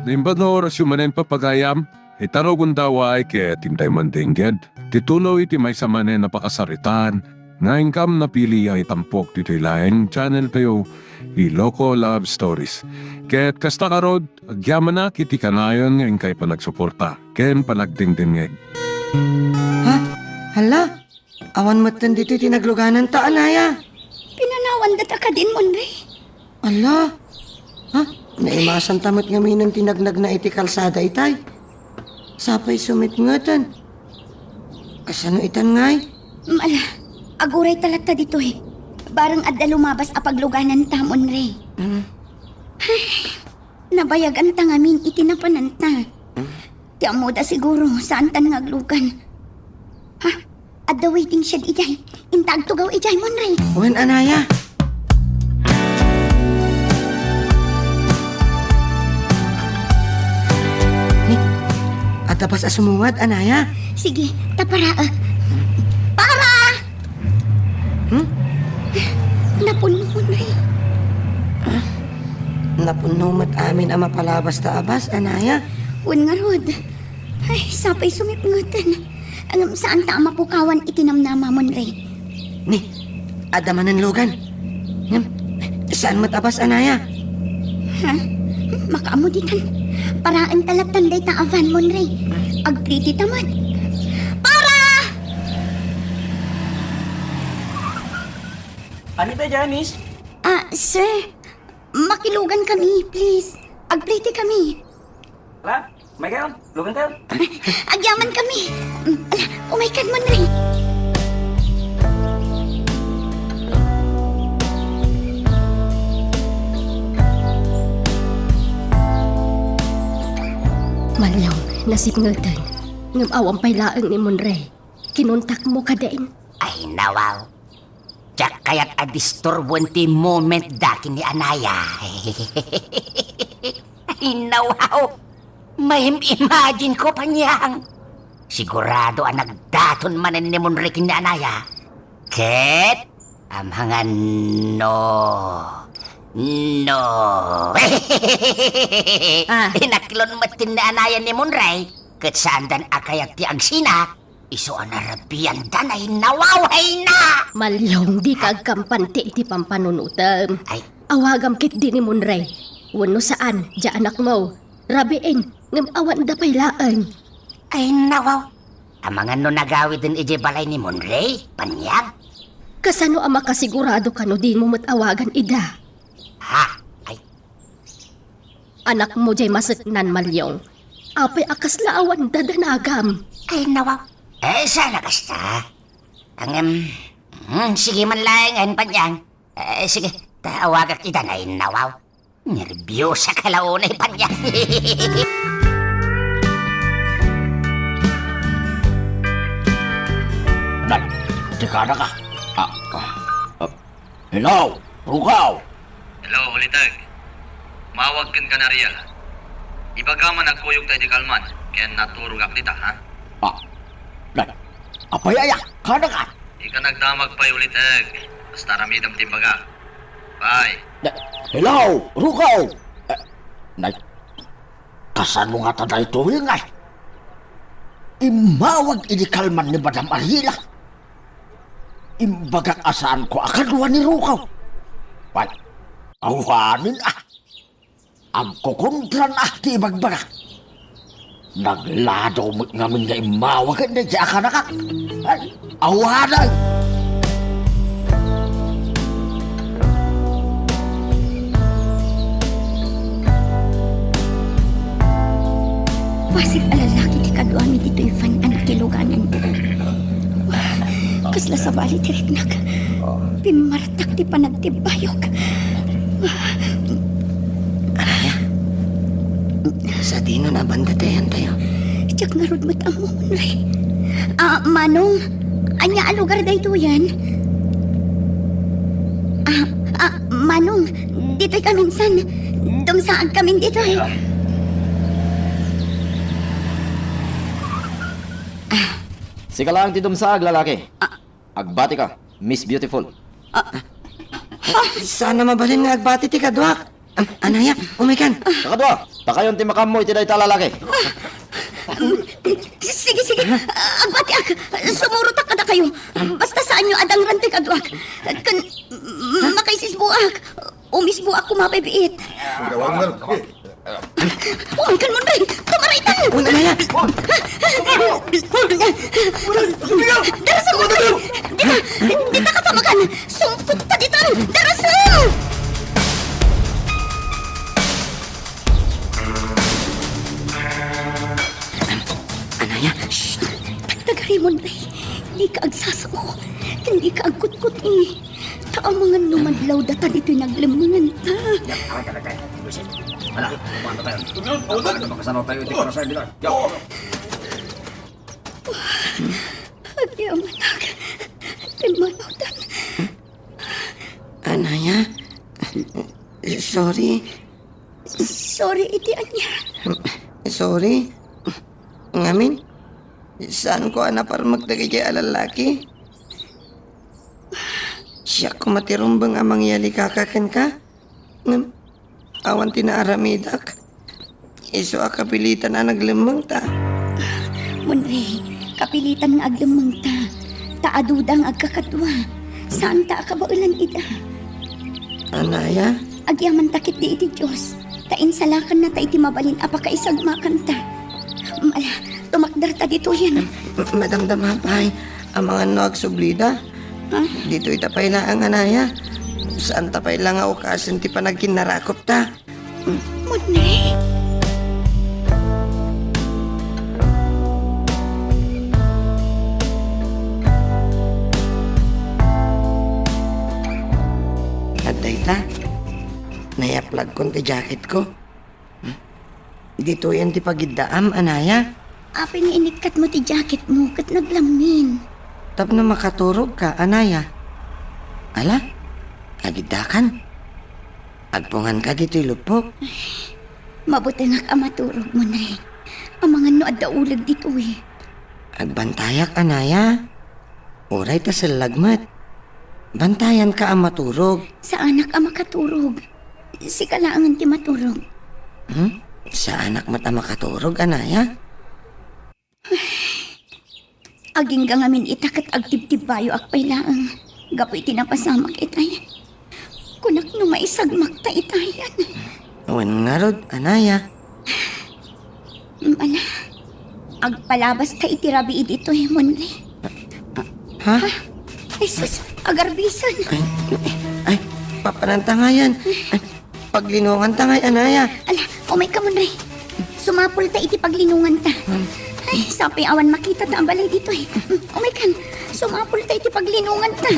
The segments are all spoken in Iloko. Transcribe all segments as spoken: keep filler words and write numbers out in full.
Imbag nga orasyo manen, papagayam, ita rugonda, way ket intay mandengngeg ti tuloy ti maysa manen a pakasaritaan nga inkam napili a itampok ditoy laeng channel tayo, Iloko Love Stories. Ket kasta ngarud, agyamanak iti kanayon nga inkay panagsuporta ken panagdengdengngeg. Ha? Hala? Awan metten ditoy ti naglugananta, anaya? Pinanawan data kadin, Monre. Ala? Ha? Naimasanta met ngamin ti nagnagna iti kalsada itay. Sapay sumitngeten. Kasano itan ngay? Mala, aguray ta latta ditoy. Bareng adda lumabas a paglugananta, Monre. Hmm. Nabayaganta ngamin iti napananta. Hmm. Ti ammoda siguro, saantan nga aglugan. Ha? Adda waiting shed idiay. Inta agtugaw idiay, Monre. Wen, anaya. Ni, adda bas a sumungad, anaya. Sige, ta paraek. Para! Hmm? Napunno, Monre. Ah, napunno met amin a mapalabas ta a bas, anaya. Wen ngarud. Ay, sapay sumitngeten. Ngem saanta a mapukawan iti namnama, Monre. Ni, adda manen lugan. Ngem, saan met a bas, anaya? Ha? Makaammo ditan. Paraenta lattan dayta a van, Monre. Agpliti ta met. Para! Ania ta idiay, miss? Ah, sir, makilugan kami, please. Agpliti kami. Ala, umay kayo. Lugan kayo. Agyaman kami. Mm, ala, umay kad, Monre. Malyong, nasipngeten. Ngem awan pay laeng ni Monre. Kinontakmo kadin? Ay, nawaw. Diak kayat a disturboen ti moment da ken ni Anaya. Ay, nawaw. Maim-imagine ko, Panyang. Sigurado a nagdaton manen ni Monre ken ni Anaya. Ket, amangan no, no. Ah. Inaklon met ni Anaya ni Monre, ket saandan a kayat ti agsina, isu a narabianda, ay nawaw, ay na! Malyong, dika agkampante iti pampanunotem. Ay. Awagam ketdi ni Monre. Wenno saan, dia anakmo. Rabiin, ngem awanda pay laeng. Ay, nawaw. Amangan no nagawiden idiay balay ni Monre, Panyang? Kasano a makasigurado kano dimo met awagan ida? Ha? Ay. Anakmo diay maseknan, Malyong. Apay a kasla awan dadanagam? Ay, nawaw. Eh, sana kasta. Ngem, hmm, sige man laeng, Panyang. Eh, sige, ta awagak ida, ay nawaw. Nerbiosa ka la unay, Panyang. Nay, tikana ka. Ah, ah, ah. Hello, Rukaw. Hello, Uliteg. Umawag ken Kanariel. Ibagam a nagkuyogta iti kalman, ken naturogak dita, ha? Ah, nay, apay aya, kana ka? Dika nagdamag pay, Uliteg. Basta aramidem ti imbagak. Bye. Na-, hello, Rukaw! Eh, nay, kasano ngata daytoy, ngay? Immawag idi kalman ni Madam Ariela. Imbagak a saanko a kadua ni Rukaw. Wan, awanen, ah. Agkukontran a ti ibagbaga. Nagladaw met ngamin nga immawag ken daydiay a kanakak. Ay, awanen! Bassit a lalaki ti kaduami ditoy fan a nakiluganan. Kasla sabali ti riknak. Pimmartak ti panagtibbayok. Anaya? Sadino a banda ti ayantayo? Diak ngarud met ammo, Monre. Ah, Manong, ania a lugar daytoyen? Ah, ah, Manong, ditoy kaminsan. Dumsaag kamin ditoy. Ah. Sika laeng ti dumsaag, lalaki. Ah. Agbati ka, Miss Beautiful. Ah. Ah, saan a mabalin nga agbati ti kaduak? Anaya, umaykan. Kakadua, pakayon ti makaammo iti dayta a lalaki. Sige, sige. Agbatiak. Sumurotak kadakayo. Basta saanyo a dangrantay kaduak. Ken, makaisisbuak. Umisbuak koma biit. Umaykan, Monrey! Tumaraytan! Uy, Anaya! Darasem, Monrey! Dita! Dita ka pamagan! Sungpotta dita! Darasem! Anaya! Shh! Tagtagari, Monrey! Dika agsasao! Ken dika agkutkuti! Ta amangan no madlawda ta ditoy naglemmengenta. Ala, kumanta tayo. Makasano tayo iti parasay nila. Agyamanak. Timmanutan. Anaya, sorry. Sorry iti ania? Sorry. Ngamin, saanko a naparmek dagiti a lalaki. Siak koma ti rumbeng a mangiyalikaka kenka. Ngem, awan ti naaramidak. Isu a kapilitan a naglemmengta. Monrey, kapilitan nga aglemmengta. Ta aduda nga agkakadua. Saanta a kabaelan ida. Anaya? Agyamanta ketdi iti Dios. Ta insalakanna ta iti mabalin a pakaisagmakanta. Ala, tumakderta ditoyen. Madamdama pay, amangan no agsublida. Ha? Ditoyta pay laeng, Anaya. Saanta pay la nga ukasen ti panagkinnarakopta. Mudni. Adda ita, nayaplagkon ti jacketko. Ditoyen ti pagiddaam, Anaya. Apay nga inikkatmo ti jacketmo ket naglammin? Tapno makaturogka, Anaya. Ala, agiddakan. Agpunganka ditoy lupok. Mabutengak a maturog, Monrey. Amangan no adda uleg ditoy. Agbantayak, Anaya. Uray ta sellag met. Bantayanka a maturog. Saanak a makaturog. Sika laengen ti maturog. Hmm? Saanak met a makaturog, Anaya? Agingga ngamin ita ket agtibtibbayoak pay laeng gapu iti napasamak itayen. Kunak no maisagmakta itayen. Wen ngarud, Anaya. Ala, agpalabasta iti rabii ditoy, Monrey. Ha? Ay, sus, agarbisen. Ay, ay, papananta ngayen. Ay, paglinonganta ngay, Anaya. Ala, umayka, Monrey. Sumapulta iti paglinonganta. Ay, sapay awan makitata a balay ditoy. Umaykan, sumapulta iti paglinonganta.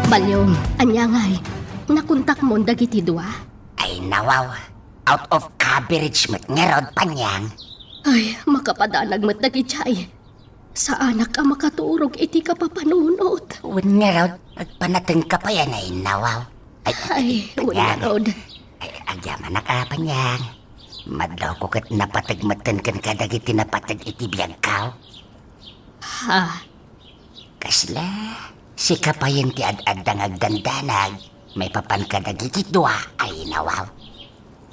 Malyong, ania ngay? Nakontakmon dagiti dua? Ay, nawaw. Out of coverage met ngarud, Panyang. Ay, makapadanag met dagiti ay. Saanak a makaturog iti kapapanunot. Wen ngarud, agpanatengka pay a nainnawaw. Ay, wen ngarud. Ay, agyamanak a, Panyang. Madlawko ket napateg metten kenka dagiti napateg iti biagko. Ha? Kasla, sika payen ti ad-adda nga agdandanag, maipapan kadagiti dua a inawaw.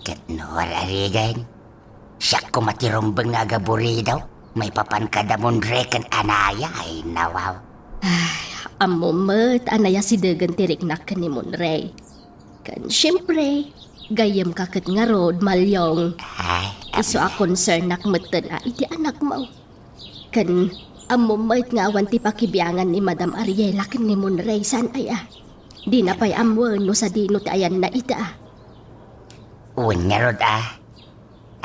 Ket no ar-arigan, siak koma ti rumbeng nga agaburido, maipapan kada Monrey ken Anaya a inawaw. Ay, ammom met a nayasidegen ti riknak ken ni Monrey. Ken siempre, gayyemka ket ngarud, Malyong. Ay, isu a konsernak metten a iti anakmo. Ken ammom met nga awan ti pakibiangan ni Madam Ariela ken ni Monrey, saan aya? Dina pay ammoen no sadino ti ayanna ita. Wen ngarud a.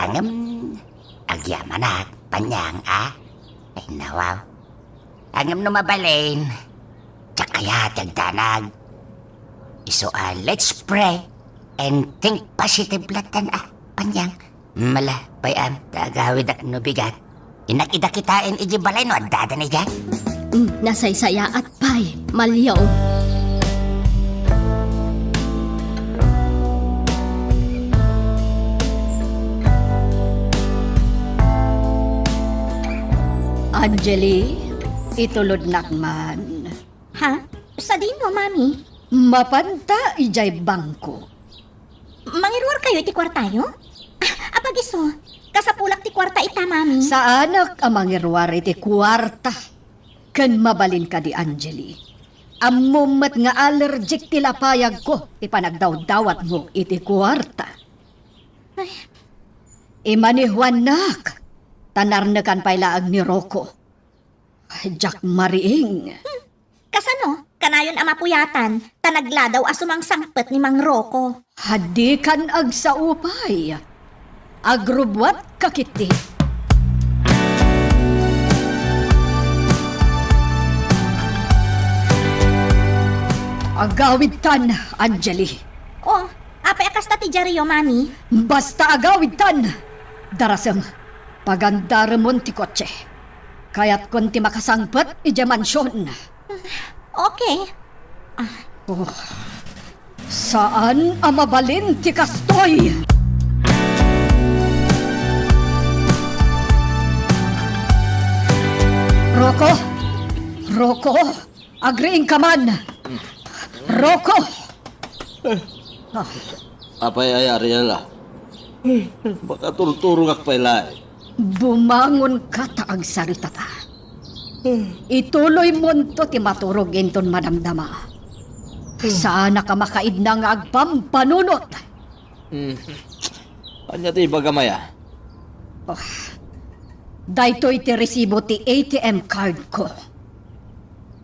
Ngem, agyamanak, Panyang a. Ay, nawaw. Ngem no mabalin, diak kayat ti agdanag. Isu a, let's pray and think positive latta a, Panyang. Mala, pay-am, ta agawidak no bigat. Innak ida kitaen iti balay no addada ni Jack. Mm, nasaysayaat pay, Malyong. Angeli, Itulodnak man. Ha? Sadino, Mami? Mapanta idiay bangko. Mangiruarkayo iti kuartayo? Ah, apag isu, kasapulak ti kuarta ita, Mami. Saanak a mangiruar iti kuarta. Ken mabalin kadi, Angeli. Ammom met nga allergic ti lapayagko ti panagdawdawatmo iti kuarta. Ay. Imanihuannak, ta narnekan pay laeng ni Rocco. Diak mariing. Hmm. Kasano? Kanayon a mapuyatan, ta nagladaw a sumangsangpet ni Mang Rocco. Hadikan agsao pay. Agrubbuatka ketdi. Agawidtan, Angeli. Oh, apay a kasta ti diaryo, Mami? Basta agawidtan! Darasem, pagandaremon ti kotse. Kayatkon ti makasangpet idiay mansion. Okay. Ah. Oh, saan a mabalin ti kastoy! Rocco! Rocco! Agriingka man! Rocco! Ah. Apay aya, Ariela? Makaturturogak pay laeng. Bumangonka ta agsaritata. Ituloymonto ti maturog inton madamdama. Saanak a makaidna nga agpampanunot. Hmm. Ania ti ibagam aya? Oh. Daytoy ti resibo ti A T M card ko.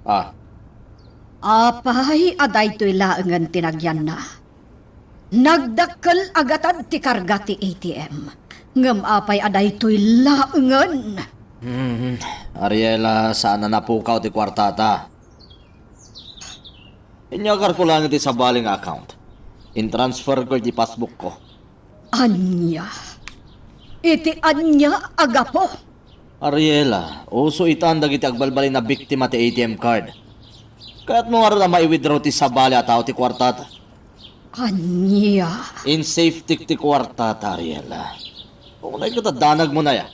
Ah. Apay a daytoy laengen ti nagyanna? Nagdakkel a gatad ti karga ti A T M. Ngem apay a daytoy laengen? Hmm, Ariela, saan a napukaw ti kuartata. Inyakar ko lang iti sabali nga account. Intransfer ko iti passbook ko. Ania? Iti ania a gapu? Ariela, uso itan dagiti agbalbalin a biktima ti A T M card. Kayatmo ngarud a mai-withdraw ti sabali a tao ti kuartata? Ania? In safety ti kuartata, Ariela. Unay ket a danagmon aya.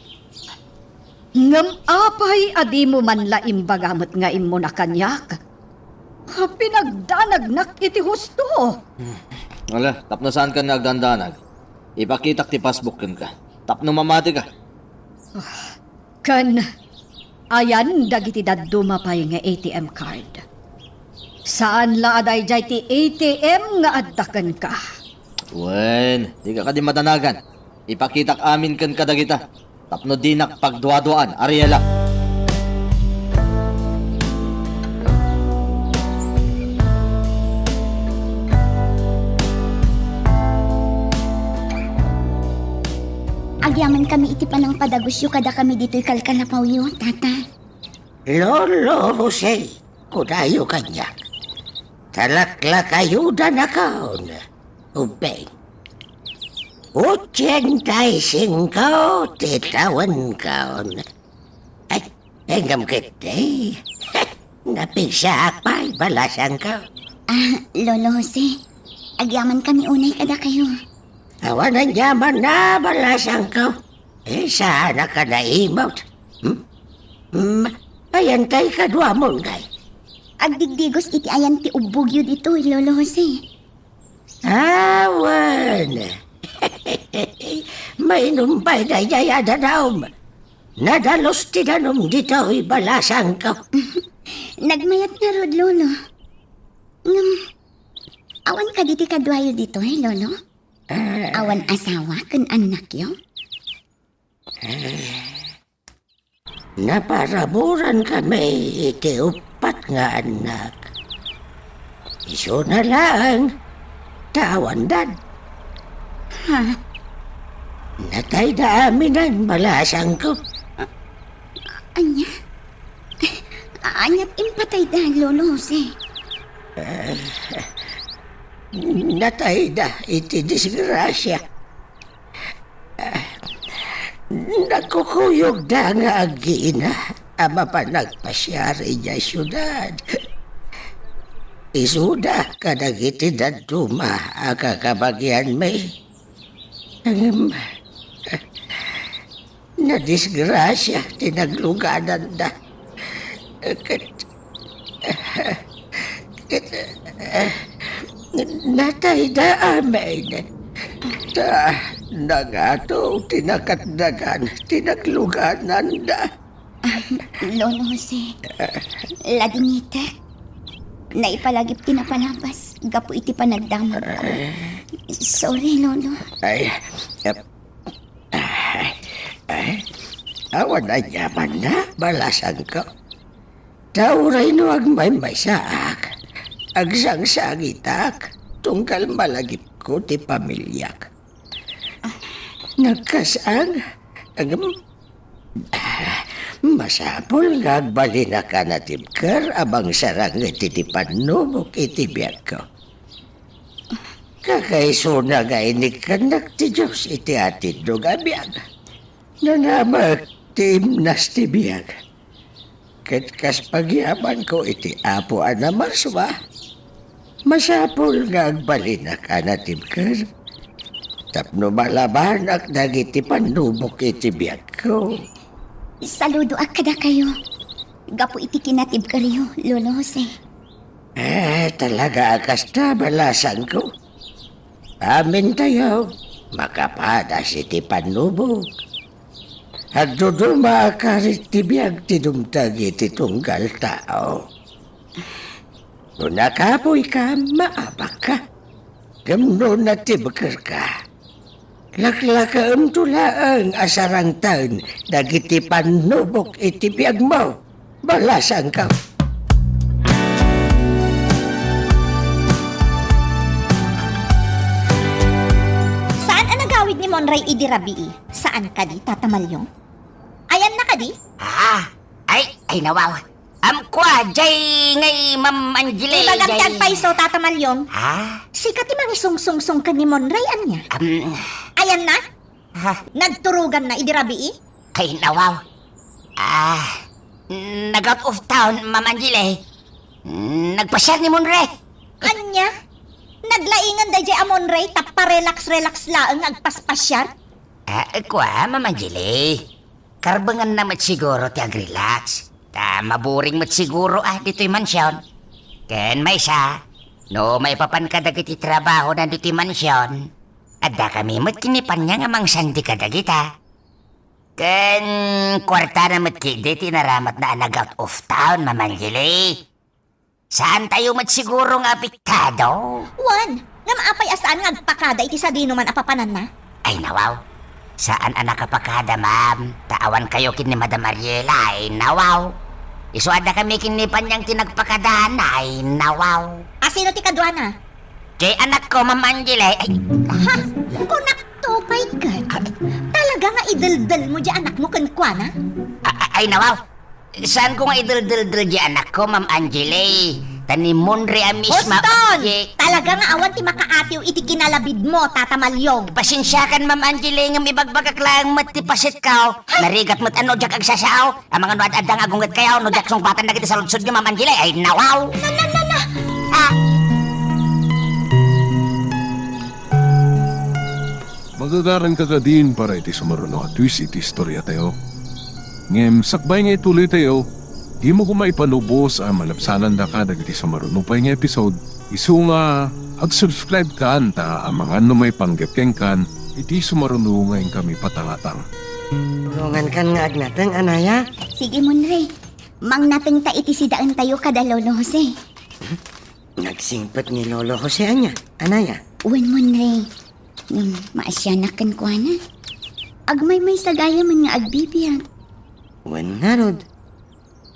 Ngem apay a dimo man la imbaga met nga immuna kaniak? Pinagdanagnak iti husto. Ala, tapno saankan nga agdandanag, ipakitak ti passbook kenka. Tapno mamatika. Ken ayan dagiti dadduma pay nga A T M card. Saan la a daydiay ti A T M nga adda kenka. Wen, dika kadi madanagan. Ipakitak amin ken kadagita tapno dinak pagduaduaan, Ariela. Agyamankami iti panangpadagusyo kadakami ditoy kalkalapawyo, Tata. Lolo Jose, kunayo kaniak. Talaklakayudanakon, ubbing. Ochenta y cinco ti tawenkon. Ay, engem ketdi. Napigsaak pay, balasangko. Ah, Lolo Jose, agyamankami unay kadakayo. Awan aniamanna, balasangko. Eh, saanak a naimut. Hmm? Hmm, ayan tay kaduamon, ngay? Agdigdigos iti ayan ti ubbogyo ditoy, Lolo Jose. Awan. Mainum pay daydiay a danum. Nadalus ti danum ditoy, balasangko. Nagmayat ngarud, Lolo. Ngem, awan kadi ti kaduayo ditoy, Lolo? Ah. Awan asawa ken annakyo? Ah. Naparaburan kami iti uppat nga annak. Isuna laeng, ta awandan. Ha? Natayda aminen, balasangko. A-, ania? A-, aniat impatayda, Lolo Jose? Ah, natayda iti disgrasia. Nagkukuyogda nga agina a mapan agpasiar idiay siudad. Isuda kadagiti dadduma a kakabagianmi. Ngem, nadisgrasia ti naglugananda. Ket, ket, natayda amin. Ta nangato ti nakatdagan ti naglugananda. Ah, Lolo Jose, ladingitek. Naipalagip ti napalabas gapu iti panagdamagko. Sorry, Lolo. Ay, eh, ay, ay, awan aniamanna, balasangko. Ta uray no agmaymaysaak, agsangsangitak, tunggal malagipko ti pamiliak. Nagkasang, ngem, ah, masapul nga agbalinaka natibker a mangsaranged iti pannubok iti biagko. Kakaisuna nga inikkannak ti Dios iti atidno nga biag. Nanamek ti imnas ti biag. Ket kas pagyamanko iti Apo a namarsua, masapul nga agbalinak a natibker tapno malabanak dagiti pannubok iti biagko. Saludoak kadakayo gapu iti kinatibkeryo, Lolo Jose. Eh, talaga a kasta, balasangko. Amintayo, makapadas iti pannubok. Agduduma a karit ti biag ti dumteng iti tunggal tao. No nakapuyka, maabakka. Ngem no natibkerka, laklakaemto laeng a sarangten dagiti pannubok iti biagmo. Balasangko. Saan a nagawid ni Monray idi rabii? Saan kadi, Tata Malyong? Ayanna kadi? Ah, ay, ay, nawaw. Am, kua, jay ngay, Ma'am Angeli, ibagam ti jay agpayso, Tata Malyong. Ah? Sika ti mangisungsungsong ken ni Monray, ania? Am. Ayanna? Ha? Nagturuganna idi rabii? Ay, nawaw. Ah, nag-out of town, Ma'am Angeli. Nagpasiar ni Monre. Ania? Naglaingan daydiay a Monre tapno parelax-relax laeng nga agpaspasiar? Ah, kua, Ma'am Angeli. Karbengenna met siguro ti agrelax. Ta maburing met siguro a ditoy mansion. Ken maysa, no maipapanka dagiti trabaho na ditoy mansion, addakami met ken ni Panyang a mangsandi kadagita. Ken kuartana met ketdi ti inaramatna a nag-out of town, Ma'am Angeli. Saantayo met siguro nga apektado. Wen, ngem apay a saan nga agpakada iti sadinoman a papananna? Ay, nawaw. Saan a nakapakada, ma'am. Ta awankayo ken ni Madam Ariela, ay, nawaw. Isu addakami ken ni Panyang ti nagpakadana, ay, nawaw. A, sino ti kaduana? Jay anakko, Ma'am Angeli. Ay. Ha? Kunakto pay ket. Talaga nga ideldel mo jay anakmo kenkuana? A-, a-, ay, nawaw. Saanko nga ideldel jay anakko, Ma'am Angeli. Ta ni Monre a mismo. Boston! Jay. Talaga nga awan ti makaatiw iti kinalabidmo, Tata Malyong. Pasensiakan, Ma'am Angeli, ngem ibagbagak laeng met ti pasetko. Narigat met a no diak agsasao. Amangan no ad-adda nga agunggetkayo, no diak sungbatan dagiti saludsodyo, Ma'am Angeli, ay nawaw! Na, na, na, na! Ah! Magagaranka kadin para iti sumaruno a twist iti istoriatayo. Ngem sakbay nga ituloytayo, dimo koma ipanubos a malabsanandaka dagiti sumaruno pay nga episode. Isu nga ag-subscribe kan ta amangan no maipanggep kenkan iti sumaruno nga inkami patangatang. Tulongankan nga agnateng, anaya? Sige, Monre. Mangnatengta iti sidaentayo kada Lolo Jose. Nagsingpet ni Lolo Jose ania, anaya? Wen, Monre. Ngem maasianak kenkuana. Agmaymaysa gayam nga agbibiag. Wen ngarud.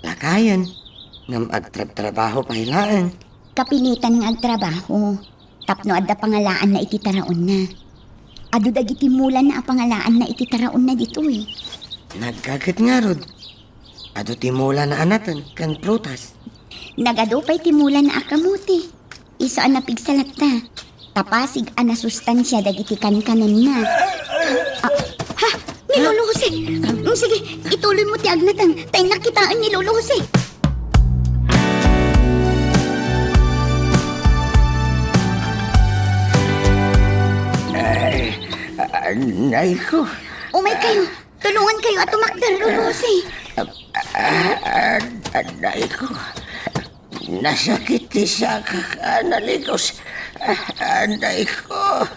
Lakayen, ngem agtrabtrabaho pay laeng. Kapilitan nga agtrabaho, tapno adda pangalaanna iti taraonna. Adu dagiti mulana a pangalaanna iti taraonna ditoy. Naggaget ngarud, adu ti mulana a nateng ken prutas. Nagadu pay ti mulana a kamote. Isu a napigsa latta. Ta pasig a nasustansia dagiti kankanenna. Ah, ha? Ni Lolo Jose! Mm, sige, ituloy mo ti agnatang. Ta innak kitaen ni Lolo Jose. Ay, ah, nay ko. Umay kayo. Tulongan kayo a tumakder, Lolo Jose. Ah, ah, ah, Anayko. Nasakit ti sakak a naligos. Anayko.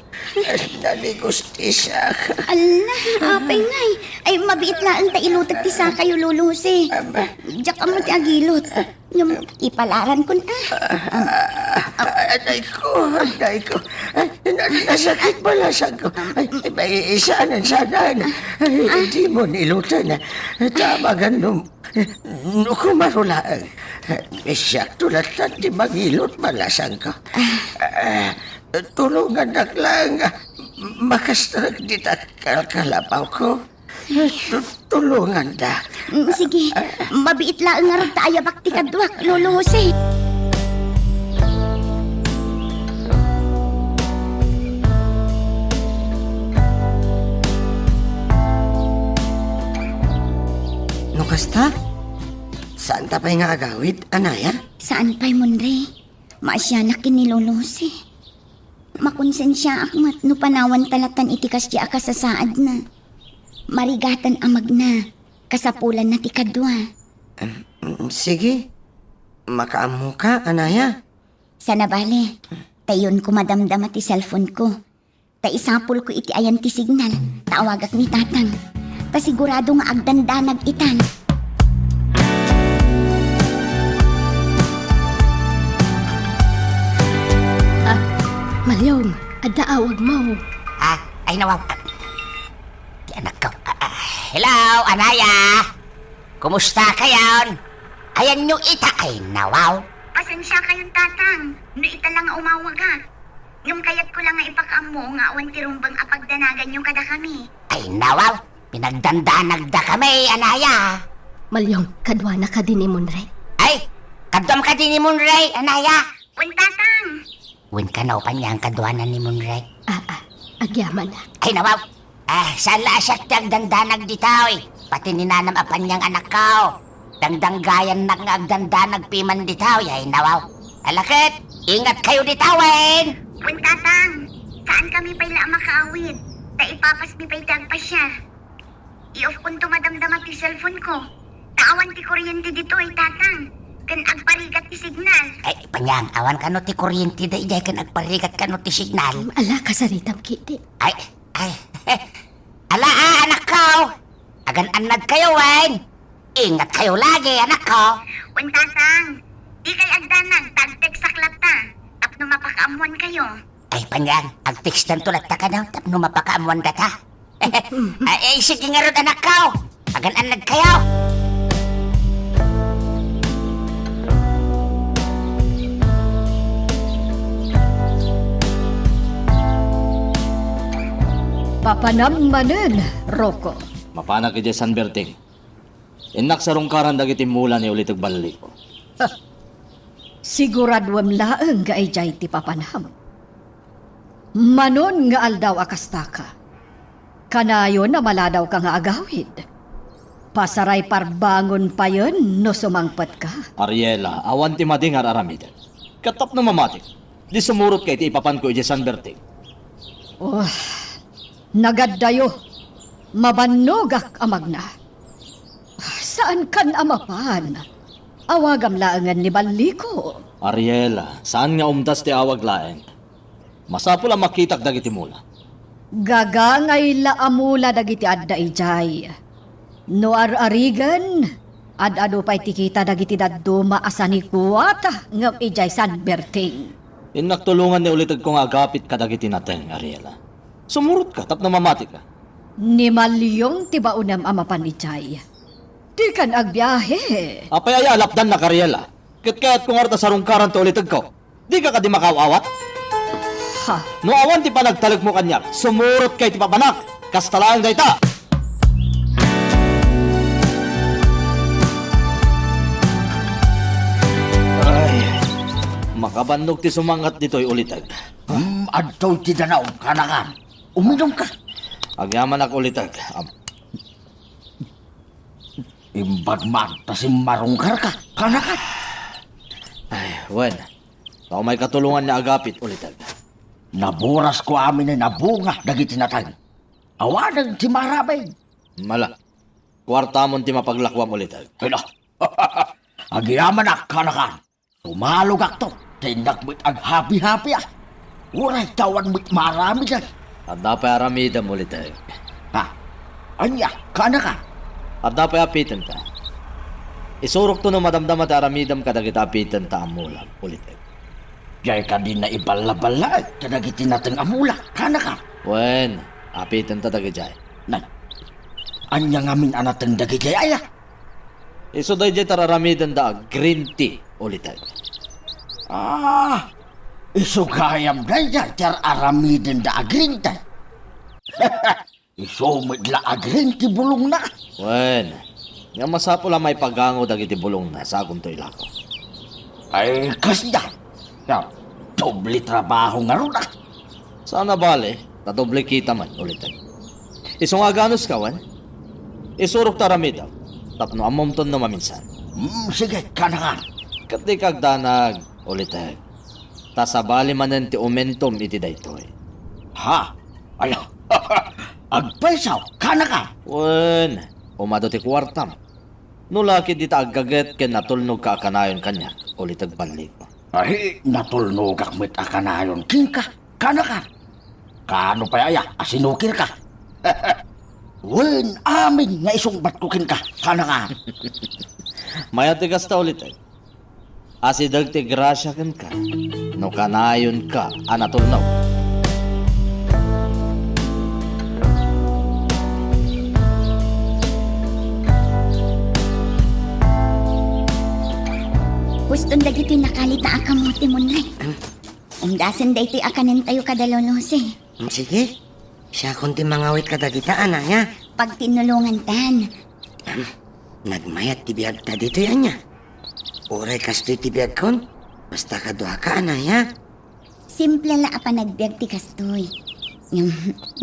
Naligos ti sakak. Ala, apay ngay. Ay, mabiit laeng ta iluteg ti sakayo, Lolo Jose. Aba. Diak ammo ti agilot. Ngem, ipalaran kun, ah. Ah, anayko, anayko. Ay, na-, nasakit balasangko. Ay, ay, saanen, saanen. Ay, di mo nilutan. Tabangan no, no kumarulaeng. Siak to latta ti mangilot balasangko. Ah, tulongannak laeng nga makastrek dita kalkalabawko. Tu-, tulongandak. Mm, sige. Mabiit laeng ngarud ta ayabak ti kaduak, Lolo Jose. No kasta, saanta pay nga agawid, anaya? Saan pay, Munre. Maasianak ken ni Lolo Jose. Makonsensiaak met no panawan ta latan iti kasdi a kasasaadna. Marigatan a magna, kasapulanna ti kadua. Em, em, sige. Makaammoka, anaya? Sana bale, ta iyonko madamdama ti cellphone-ko. Ta isapulko iti ayan ti signal, ta awagak ni Tatang. Ta sigurado nga agdandanag itan. Ah, Malyong, adda awagmo. Ah, ay, nawaw. Ti anakko. Ah, ah, hello, anaya. Kumusta kayon? Ayanyo ita, ay, nawaw. Pasensia kayon, Tatang, no ita la nga umawagak. Ngem kayatko la nga ipakaammo nga awan ti rumbeng a pagdanaganyo kadakami. Ay, nawaw. Pinagdandanagdakami, anaya. Malyong, kaduana kadi ni Munre? Ay, kaduam kadi ni Munre, anaya. Wen, Tatang. Wen kano, Panyang, kaduana ni Munre? Ah, ah, agyamanak. Ay, nawaw. Ah, saan la a siak ti agdandanag ditoy. Pati ni nanam a Panyang, anakko. Dangdanggayannak nga agdandanag piman ditoy, ay, nawaw. Ala ket, ingat kayo ditoy, wen. Wen, Tatang, saan kami pay la a makaawid, ta ipapasmi pay ti agpasiar. I-off-konto madamdama ti cellphone-ko, ta awan ti kuryente ditoy, Tatang, ken agparigat ti signal. Ay, Panyang, awan kano ti kuryente daydiay ken agparigat kano ti signal? Ala, kasaritam ketdi. Ay, ay, ala, ah, anakko. Agan-annad kayo, wen. Ingat kayo lagi, anakko. Wen, Tatang. Di kay agdanag, ta agtext-ak latta. Tapno mapakaammoan kayo. Ay, Panyang, agtext-anto latta kano, tapno mapakaammoan data. Ay, ay, sige ngarud, anakko. Agan-annad kayo. Papanam manen, Rocco. Mapanak idiay San Berting. Innak sarungkaran dagiti mula ni Uliteg Balliko. Ah, siguraduem laeng nga idiay ti papanam. Manon nga aldaw a kastaka, kanayon a maladawka nga agawid. Pasaray parbangon payen no sumangpetka. Ariela, awan ti madi nga ar-aramiden. Ket tapno mamatik, di sumurotka iti ipapanko idiay San Berting. Oh, nagaddayo. Mabannogak a magna. Saankan a mapan. Awagam laengen ni Balliko. Ariela, saan nga umtas ti awag laeng. Masapul a makitak dagiti mula. Gagangay la a mula dagiti adda idiay. No ar-arigen, ad-adu pay ti kita dagiti dadduma a sanikuata ngem idiay San Berting. Innak tulongan ni ulitegko nga agapit kadagiti nateng, Ariela. Sumurotka tapno mamatika. Ni Malyong ti baonem a mapan idiay. Dikan agbiahe. Apay aya a lapdannak, Ariela? Ket kayatko ngarud a sarungkaran ti ulitegko. Dika kadi makaaw-awat? Ha? No awan ti panagtalekmo kaniak, sumurotka iti papanak. Kasta laeng dayta. Ay, makabannog ti sumangat ditoy uliteg. Hmm, adtoy ti danaw, kanakan. Uminumka. Agyamanak uliteg. Am- Imbag man ta simmarungkarka, kanakan. Ay, wen. Tao may katulongan nga agapit, uliteg. Naborasko amin a nabunga dagiti nateng. Awanen ti marabay. Mala. Kuartamon ti mapaglakuam, uliteg. Ay, na. Agyamanak, kaanakan. Sumalogakto, ta innak met aghapi-hapiak. Uray ta awan met maaramiden. Adda pay aramidem, ulitek. Ha? Ania, kaanakan? Adda pay apitenta. Isurokto no madamdama ti aramidem kadagiti apitenta a mulam, ulitek. Diay kadi naiballaballaaw kadagiti nateng a mula, kaanakan? Wen, apitenta dagidiay. Nay, ania ngamin a nateng dagidiay aya? Isu daydiay ti ar-aramidenda a green tea, ulitek. Ah, isu gayam daydiay ti ar-aramidenda a green tea. Isu met la a green ti bulongna. Wen, nga masapul a maipagango dagiti bulongna, sagunto ilako. Ay, kasdiay. Ya, doble trabaho ngarud, ah. Saan a bale, ta doble kita man, ulitek. Isu nga aganuska, wen? Isurok ta aramidem, tapno ammomton no maminsan. Hmm, sige, kaanakan. Ket dika agdanag, ulitek. Ta sabali manen ti umentom iti daytoy. Ha? Ay, agpaysaw, kaanakan? Wen, umadu ti kuartam. No la ket dita aggaget ken natulnogka a kanayon kaniak, ulitek balliko. Ay, natulnogak met a kanayon kenka, kaanakan? Kaano pay aya a sinukirka? Wen, amin nga isungbatko kenka, kaanakan? Mayat ti kasta, ulitek. Asideg ti grasia kenka no kanayonka a natulnog. Huston dagitoy nakalita a kamote, Monre. Umdasen daytoy a kanentayo kada Lolo Jose. Hmm, sige. Siakon ti mangawit kadagita, anaya. Pagtinnulongantan. Am, nagmayat ti biagta ditoy, ania? Uray kastoy ti biagkon, basta kaduaka, anaya. Simple la a panagbiag ti kastoy. Ngem,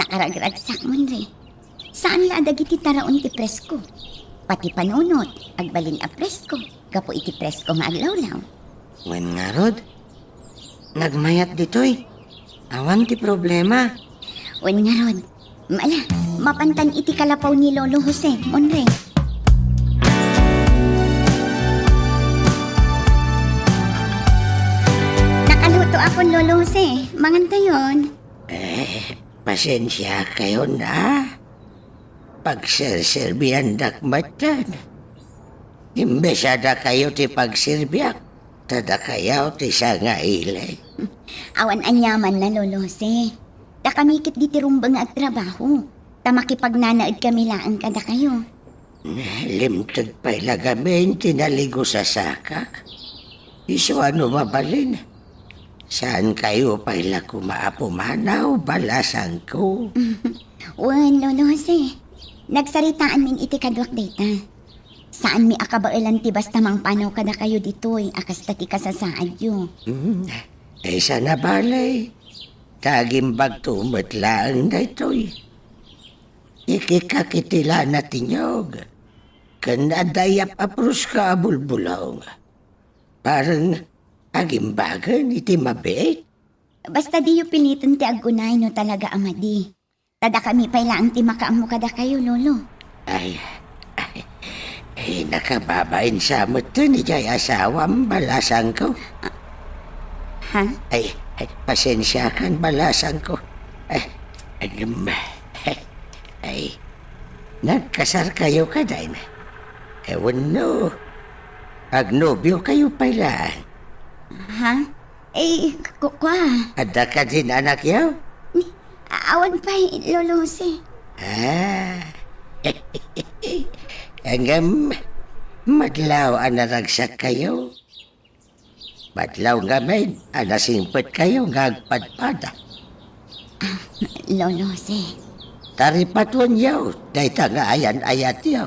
nakaragragsak, Monre. Saan la a dagiti taraon ti presko. Pati panunot, agbalin a presko, gapu iti presko nga aglawlaw. Wen ngarud, nagmayat ditoy. Awan ti problema. Wen ngarud, ala, mapantan iti kalapaw ni Lolo Jose, Monre. Nakalutoakon, Lolo Jose. Mangantayon. Eh, pasensiakayon, a. Pagserserbiandak metten. Imbes a dakayo ti pagserbiak, ta dakayo ti sangaili. Awan aniamanna, Lolo Jose. Dakami ket ditoy rumbeng nga agtrabaho, ta makipagnanaedkami laeng kadakayo. Limteg pay la gamin ti naligus a sakak. Isu a no mabalin, saankayo pay la koma a pumanaw, balasangko. Wen, Lolo Jose. Nagsaritaanmin iti kaduak dayta. Saanmi a kabaelan ti basta mangpanaw kadakayo ditoy a kasta ti kasasaadyo. Hmm. Ay, saan a bale, ta agimbagto met laeng daytoy. Ikikakitila na ti niyog, ken adda iyap-apruska a bulbulong. Parang agimbagen iti mabiit. Basta diyo piliten ti agkunay no talaga a madi. Ta dakami pay laeng ti makaammo kadakayo, Lolo. Ay, ay, ay, nakababain sa met ni jay asawam, balasangko. Ha? Ay, ay, pasensiakan, balasangko. Ay, agem, ay, nagkasarkayo kadi? Wenno, agnobiokayo pay laeng? Ha? Eh, ku-, kua. Adda kadin anakyo? Ni, a-, awan pay, Lolo Jose. Ah. Ngem, madlaw a naragsak kayo. Madlaw ngamin a nasingpet kayo nga agpadpada. Lolo Jose. Taripatuenyo dayta nga ayan-ayatyo.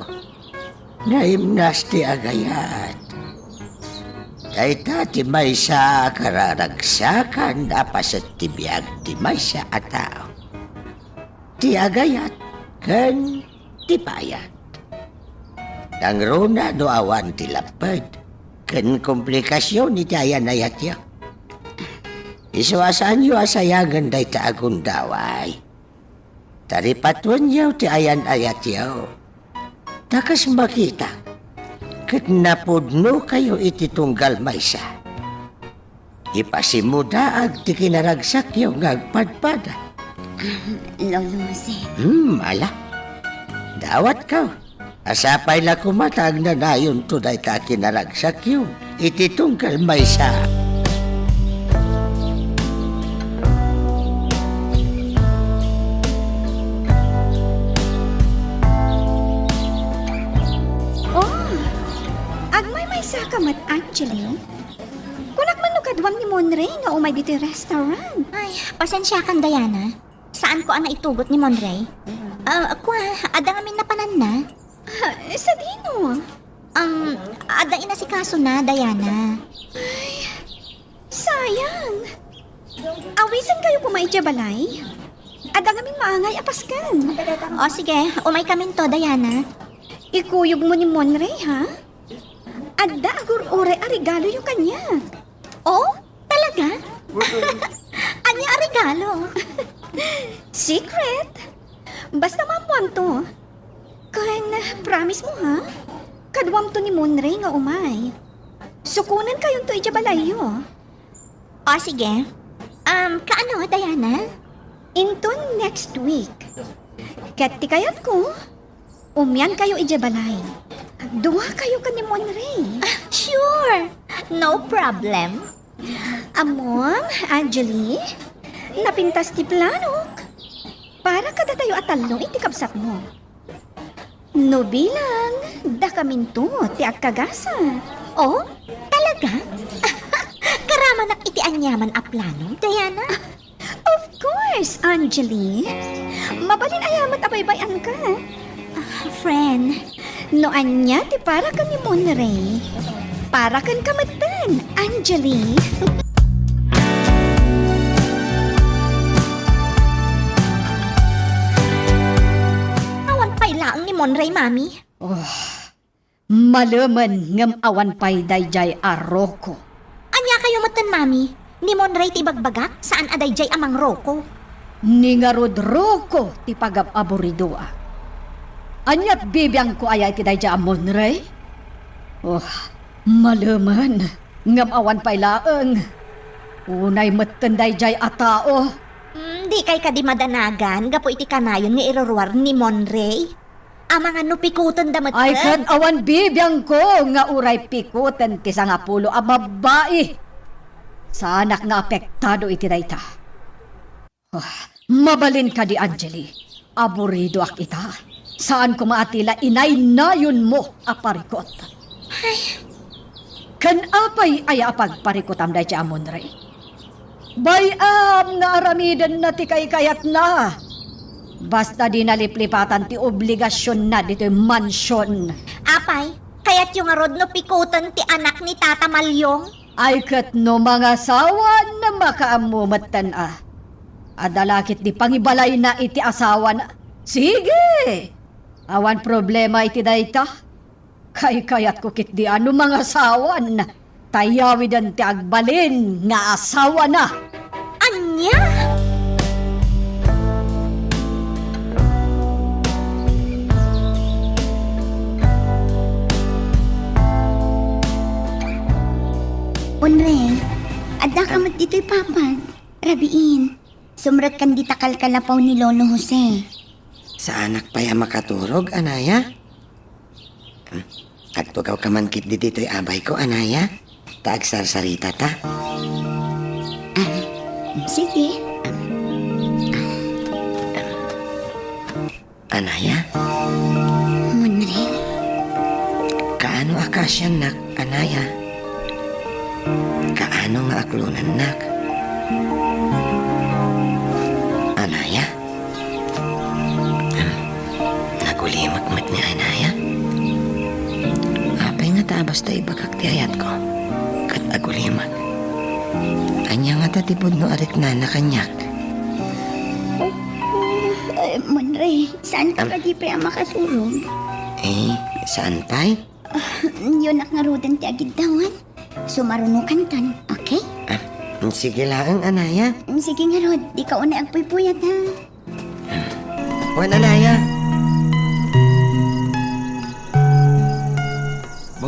Naimnas ti agayat. Dayta ti maysa a kararagsakan a paset ti biag ti maysa a tao. Ti agayat ken ti payat. Nangruna no awan ti lapped ken komplikasion iti ayan-ayatyo. Isu a saanyo a sayangen dayta a gundaway. Taripatuenyo ti ayan-ayatyo. Ta kas makita, ket napudnokayo iti tunggal maysa. Ipasimudaag ti kinaragsakyo nga agpadpada. Ahem, Lolo Jose. Hmm, ala. Dawatko. Sapay la koma ta agnanayonto dayta a kinaragsakyo iti tunggal maysa. Oh, agmaymaysa ka met, Angeli? Kunak man no kaduam ni Monrey nga umay ditoy restaurant. Ay, pasensiakan, Diana. Saanko a naitugot ni Monrey. Ah, kua, adda ngamin napananna? Ah, sadino? Um, adda inasikasona, Diana. Ay, sayang. Awisenkayo koma idiay balay. Adda ngamin maangay a pasken. O, sige, umaykaminto, Diana. Ikuyogmo ni Monrey, ha? Adda agur-uray a regaloyo kaniak. Oh? Talaga? Ania a regalo? Secret. Basta maammoamto. Ken promise mo, ha? Kaduamto ni Monrey nga umay. Sukonenkayonto idiay balayyo. O, sige. Um, kaano, Diana? Inton next week. Ket ti kayatko, umiankayo idiay balay. Duakayo ken ni Monrey. Ah, sure! No problem. Ammom, Angeli, napintas ti planok. Para kadatayo a tallo iti kabsatmo. No bilang, dakaminto ti agkagasa. Oh, talaga? Karamanak iti aniaman a plano, Diana? Of course, Angeli. Mabalin aya met a baybay-anka. Ah, friend. No ania ti para ken ni Monrey, para kenka metten, Angeli. Awan pay laeng ni Monrey, Mami. Oh, malemen ngem awan pay daydiay a Rocco. Ania kayo metten, Mami? Ni Monrey ti ibagbagak, saan a daydiay a Mang Rocco. Ni ngarud Rocco ti pagab-aburidoak. Aniat bibiangko aya iti daydiay a Monrey? Oh, malemen, ngem awan pay laeng. Unay metten daydiay a tao. Hmm, dikay kadi madanagan gapu iti kanayon nga iruruar ni Monrey? Amangan no pikutenda met. Ay, ket awan bibiangko nga uray pikuten ti sangapulo a babbai. Saanak nga apektado iti dayta. Ah, mabalin kadi, Angeli. Aburidoak ita. Saan koma a ti la inaynayonmo a parikut. Ay. Ken apay aya a pagparikutam daydiay a Monrey? Bay-am nga aramidenna ti kaykayatna. Basta di naliplipatan ti obligasionna ditoy mansion. Apay, kayatyo ngarud no pikuten ti anak ni Tata Malyong? Ay, ket no mangasawan, makaammo metten a. Adda la ketdi pangibalayna iti asawana. Sige! Awan problema iti dayta. Kaykayatko ketdi a no mangasawan, ta yawiden ti agbalin nga asawana. Ania? Monrey, addaka met ditoy papan. Rabiin, sumrekkan dita kalkalapaw ni Lolo Jose. Saanak pay a makaturog, anaya? Hmm, agtugawka man ketdi ditoy abayko, anaya? Ta agsarsaritata. Ah, sige. Anaya? Monrey? Kaano a kaasiannak, anaya? Kaano nga aklonennak? Anaya? Nagulimek met ni anaya? Apay ngata a basta ibagak ti ayatko, ket agulimek? Ania ngata ti pudno a riknana kaniak? Ay, Monrey, saan ka Am- kadi pay a makaturog? Eh, saan pay? Ah, yunak ngaruden ti agiddawan. Sumarunokanton, okay? Ah, sige laeng, anaya. Sige ngarud, dika unay agpuypuyat, ha? Wen, anaya.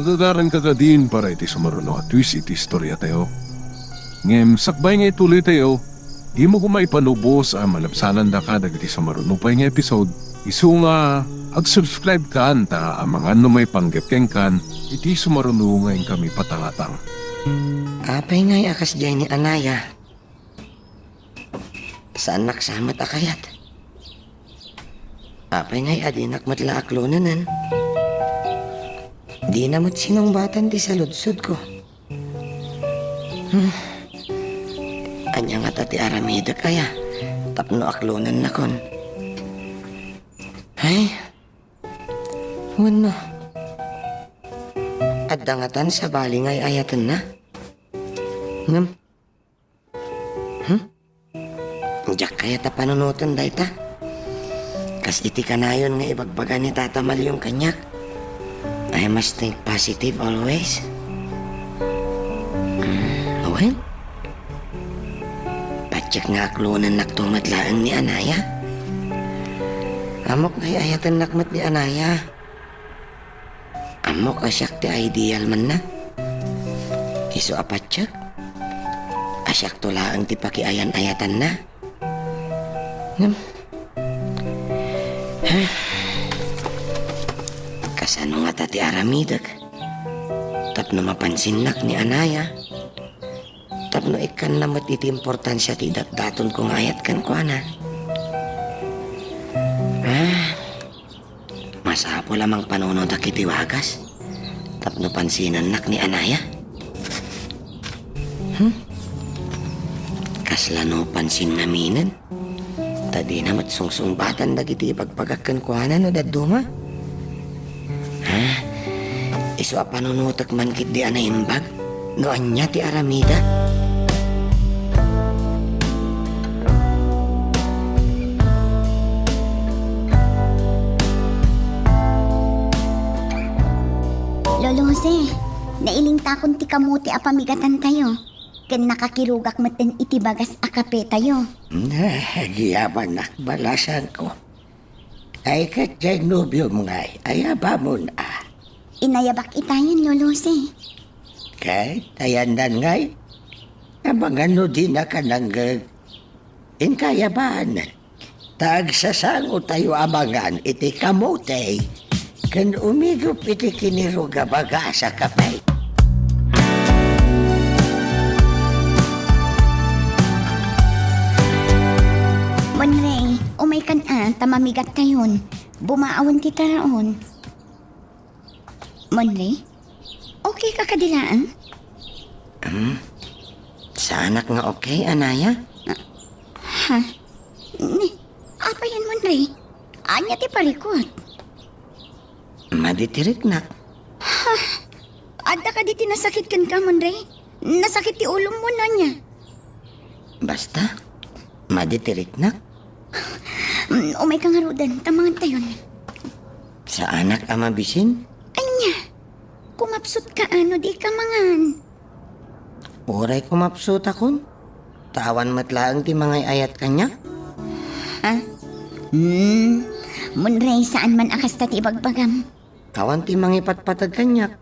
Agagaran ka kadin para iti sumaruno a twist iti istoriatayo. Ngem sakbay nga ituloytayo, dimo koma ipanubos a malabsanandaka dagiti sumaruno pay nga episode. Isu nga ag-subscribe kan ta amangan no maipanggep kenkan iti sumaruno nga inkami patangatang. Apay ngay a kasdiay ni Anaya? Saannak sa met a kayat. Apay ngay a dinak met la aklonenen? Dina met sinungbatan ti saludsodko. Hmm. Ania ngata ti aramidek aya tapno aklonennakon? Ay. Wenno, adda ngatan sabali nga ay-ayatenna? Ngem, hmm? Diak kayat a panunoten dayta. Kas iti kanayon nga ibagbaga ni Tata Malyong kaniak, "I must think positive always." Hmm, wen? Patiek nga aklonennakto met laeng ni Anaya. Ammok nga ay-ayatennak met ni Anaya. Ammok a siak ti ideal manna. Isu a patiek, a siakto laeng ti pakiayan-ayatanna. Ngem, kasano ngata ti aramidek tapno mapansinnak ni Anaya? Tapno ikkanna met iti importansia ti idatdatonko nga ayat kenkuana. Ah, masapul a mangpanunodak iti wagas tapno pansinennak ni Anaya. Hmm? Kasla no pansin ngaminen? Ta dina met sungsungbatan dagiti ibagbagak kenkuana no dadduma. Ha? Isu a panunotek man ketdi a naimbag no ania ti aramida. Lolo Jose, nailintakon ti kamote a pamigatantayo. Ken nakakirugak metten iti bagas a kapetayo. Agyamanak, balasangko. Ay, ket diay nobiom ngay, ayabamon a? Inayabak itayen, Lolo Jose. Ket ayandan ngay? Amangan no dinaka nangngeg. Inka ayaban. Ta agsasangotayo amangan iti kamote ken umigup iti kinirug a bagas a kape. Monrey, umaykan a, ta mamigattayon. Bumaawen ti taraon. Monrey? Okay ka kadi laeng? Hmm? Saanak nga okay, Anaya? Ah, ha? Ni, apayen, Monrey? Ania ti parikut? Madi ti riknak. Ha? Adda kadi ti nasakit kenka, Monrey? Nasakit ti ulom wenno ania? Basta, madi ti riknak. Mm, umayka ngaruden, ta mangantayon. Saanak a mabisin? Ania? Kumapsutka a no dika mangan? Uray kumapsutakon. Ta awan met laeng ti mangay-ayat kaniak. Ha? Hmm, Monrey, saan man a kasta ti ibagbagam. Awan ti mangipatpateg kaniak.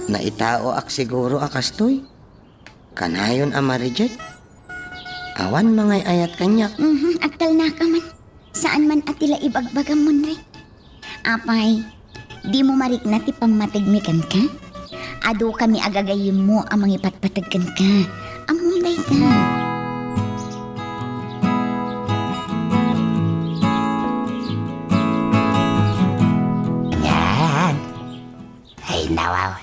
Naitaoak siguro a kastoy. Kanayon a ma-reject. Awan mangay-ayat kaniak. Mhm, agtalnaka man. Saan man a ti la ibagbagam, Monrey. Apay, dimo marikna ti pammategmi kenka? Adu kami a gagayyemmo a mangipatpateg kenka. Ammom dayta. Yan. Ay, nawaw.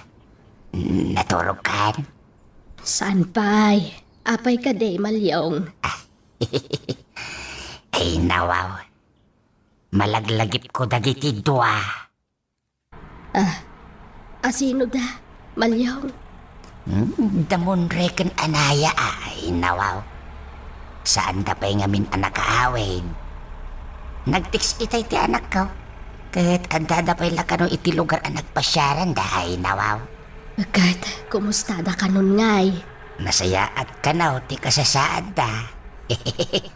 Naturogkan? Saan pay? Apay kadi, Malyong? Ay, nawaw. Malaglagipko dagiti dua. Ah, asino da, Malyong? Hmm, da Monrey ken Anaya, ay, nawaw. Saanda pay ngamin a nakaawid. Nag-text itay ti anakko. Ket addada pay la kano iti lugar a nagpasiaranda, ay, nawaw. Ket, kumusta da kanon ngay? Nasayaat kano ti kasasaadda.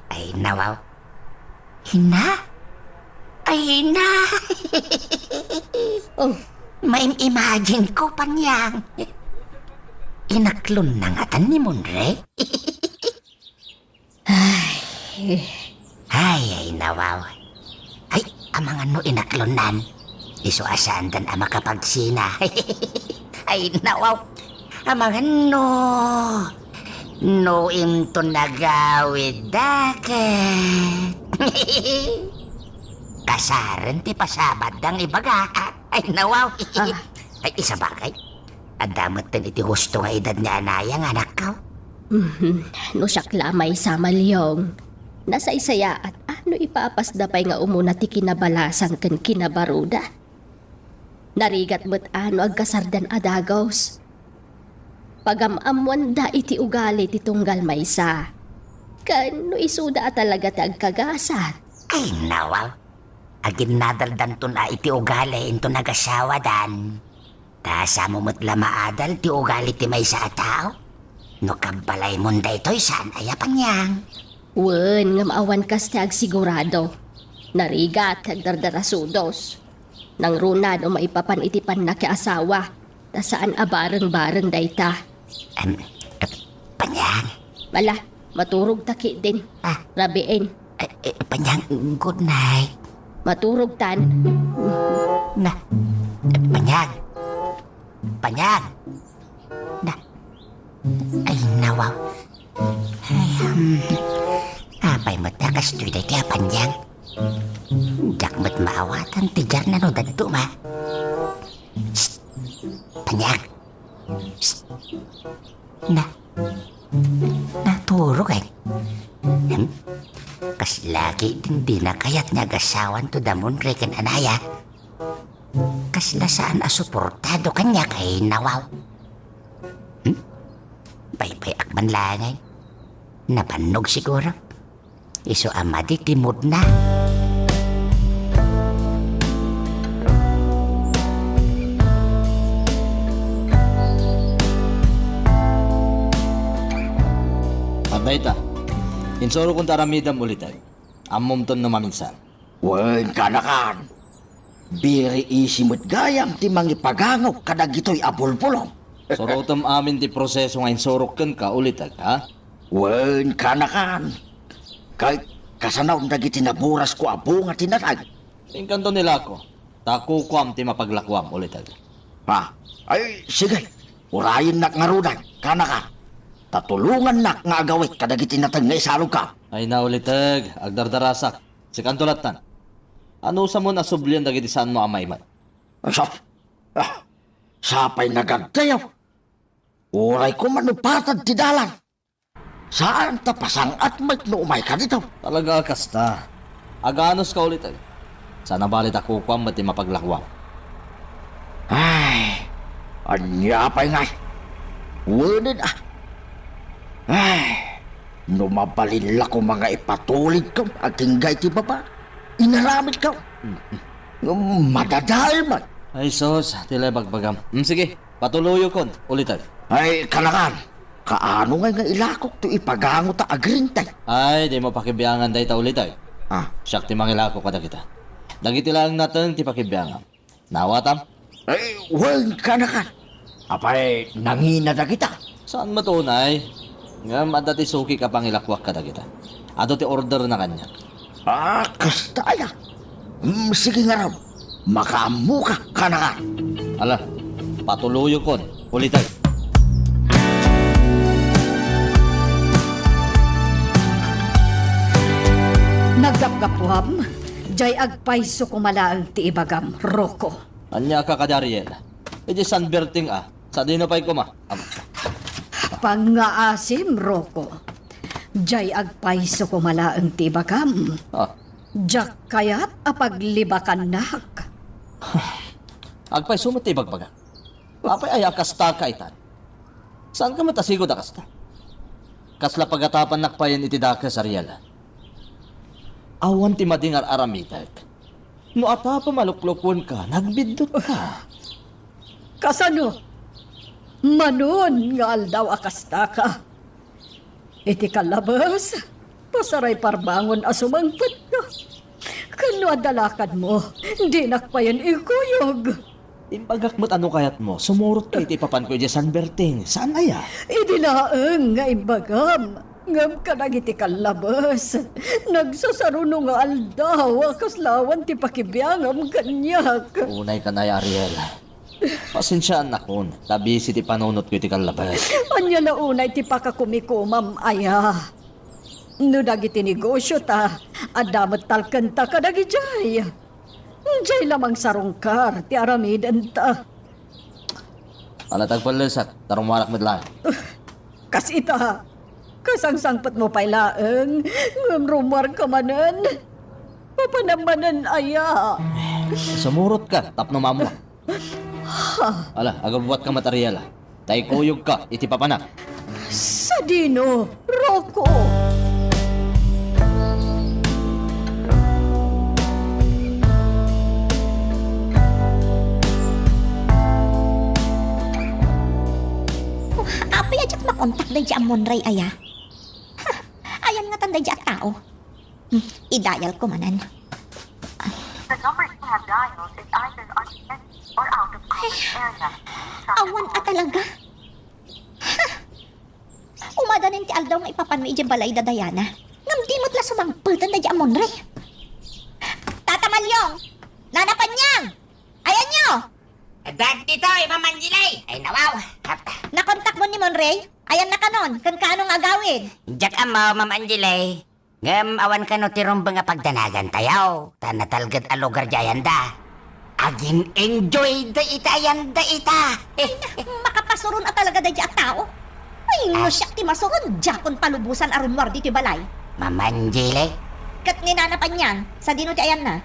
Ay, nawaw. Ina? Ay, ina! Oh, Maim-imagine ko, Panyang. Inaklonna ngatan ni Monre? Ay. Ay, ay, nawaw. Ay, amangan no inaklonnan. Isu a saandan a makapagsina. Ay, nawaw. Amangan no. No inton nagawid daket. Kasaren ti pasabat dang ibaga. Ay, nawaw. Ah. Ay, isabagay. Adda metten iti husto nga edad ni Anaya nga anakko. Mhm. No siak la maysa, Malyong, nasaysayaat a no ipapasda pay nga umuna ti kinabalasan ken kinabaruda. Narigat met a no agkasardan a dagus. Pagam-ammoanda iti ugali ti tunggal maysa. Ken no isuda a talaga ti agkagasat. Ay, nawaw. Aginnadaldanton a iti ugali inton agasawadan. Ta saan met la maadal ti ugali ti maysa a tao? No kabbalaymon daytoy, saan aya, Panyang? Wen, ngem awan kas ti agsigurado. Narigat ti agdardarasudos. Nangruna no maipapan iti pannakiasawa, ta saan a bareng-bareng dayta. Em, eh, Panyang? Ala, maturog ta ketdin. Ah. Rabiin. Eh, eh, Panyang, good night. Maturog tan. Na, eh, Panyang. Panyang. Na. Ay, nawaw. Ay, hmm. Apay met a kastoy daytoy a Panyang? Diak met maawatan ti diarna no dadduma. Psst! Panyang! Psst! Na, naturog, eh. Hmm? Kasla ketdin dina kayat nga agasawanto da Monre ken Anaya. Kasla saan a suportado kaniak, ay nawaw. Hmm? Paypayak man laeng. Nabannog siguro. Isu a madi ti moodna. At dayta, insurokon ta aramidem, Uliteg. Ammomton no maminsan. Wen, kaanakan. Very easy met gayam ti mangipagango kadagitoy a bulbulong. Surotem amin ti proseso nga insurok kenka, Uliteg, ha? Wen, kaanakan. Ket kasano dagiti naburas ko a bunga ti nateng? Inkanto ni Lako, ta kukuam ti mapaglakuam, Uliteg. Ha? Ay, sige. Urayennak ngaruden, kaanakan. Ta tulongannak nga agawit kadagiti nateng nga isalogkam. Ay na, Uliteg, agdardarasak. Sikanto lattan. Anusamon a sublian dagiti saanmo a maimed? Sus! Ah, sapay nagadkayo. Uray koma no patad ti dalan. Saan ta pasang-at met no umayka dito. Talaga a kasta. Aganos ka, Uliteg. Saan a bale ta kukuam met ti mapaglakuam. Ay, ania pay ngay? Wen, ah. Ay, no mabalin la koma nga ipatulidkam agingga iti baba, inaramidkam. Mm. Madadael man. Ay, sus, ti la ibagbagam. Mm, sige, patuloyokon, Uliteg. Ay, kaanakan. Kaano ngay nga ilakok to ipagango ta agrintay? Ay, dimo pakibiangan dayta, Uliteg. Ah. Siak ti mangilako kadagita. Dagiti laeng nateng ti pakibiangam. Naawatam? Ay, wen, kaanakan. Apay, nangina dagita? Saan met unay. Ngem adda ti sukik a pangilakuak kadagita. Adu ti orderna kaniak. Ah, kasta aya. Mm, sige ngarud. Makaammoka, kaanakan. Ala, patuloyokon, Uliteg. Naggapgapuam, jay agpayso koma laeng ti ibagam, Rocco. Ania ka kadi, Ariel? Iti San Berting a, sadino pay koma? Am- Pangngaasim, Rocco. Jay agpayso koma laeng ti ibagam. Ah. Diak kayat a paglibakannak. Agpayso met ti ibagbagak. Apay aya a kasta ka itan? Saan ka met a sigud a kasta? Kasla pagatapannak payen iti dakes, Ariel. Awan ti madi nga ar-aramidek. No apapam a luklukuenka, nagbiddutka. Kasano? Manon nga aldaw a kastaka? Iti kallabes, pasaray parbangon a sumangpetka. Ken no adda lakadmo, dinak payen ikuyog. Imbagak met a no kayatmo, sumurotko iti ipapanko idiay San Berting. Saan aya? Idi laeng nga imbagam, ngem kadagiti kallabes, nagsasaruno nga aldaw a kasla awan ti pakibiangam kaniak. Unay kanay, Ariel. Pasensiaannakon, ta busy ti panunotko iti kallabes. Ania la unay ti pakakumikomam aya? No dagiti negosiota, adda met talkenta kadagidiay. Diay la mangsarungkar ti aramidenta. Ala, tagpallesak, ta rummuarak met laeng. Kas ita, kasangsangpetmo pay laeng, ngem rummuarka manen. Papanam manen aya? Sumurotka tapno maammoak. Ala, agabbuatka met, Ariela. Ta ikuyogka iti papanak. Sadino, Rocco? Apay a diak makontak daydi a Monray aya? Ha, ayan ngatan daydi a tao? Hmm, i-dial ko manen. The number you have dialed is either unattended or out of coverage area. Awan a talaga. Ha! Umadanin ti aldaw nga ipapanmi idiay balay da Diana. Ngem di met la sumangpeten daydi a Monray. Tata Malyong! Nana Panyang! Ayanyo! Dagitoy, Ma'am Angeli! Ay, nawaw! Hap. Nakontakmo ni Monray? Ayanna kanon, ken kaano nga agawid? Diak ammo, Ma'am Angeli. Ngem awan kano ti rumbeng a pagdanagantayo, ta natalged a lugar di ayanda. Agin-enjoy da ita ayanda ita. Makapasuron a talaga daydi a tao. Ay, no siak ti masuron, diakon palubosan a rummuar ditoy balay. Ma'am Angeli? Ket ni Nana Panyang, sadino ti ayanna?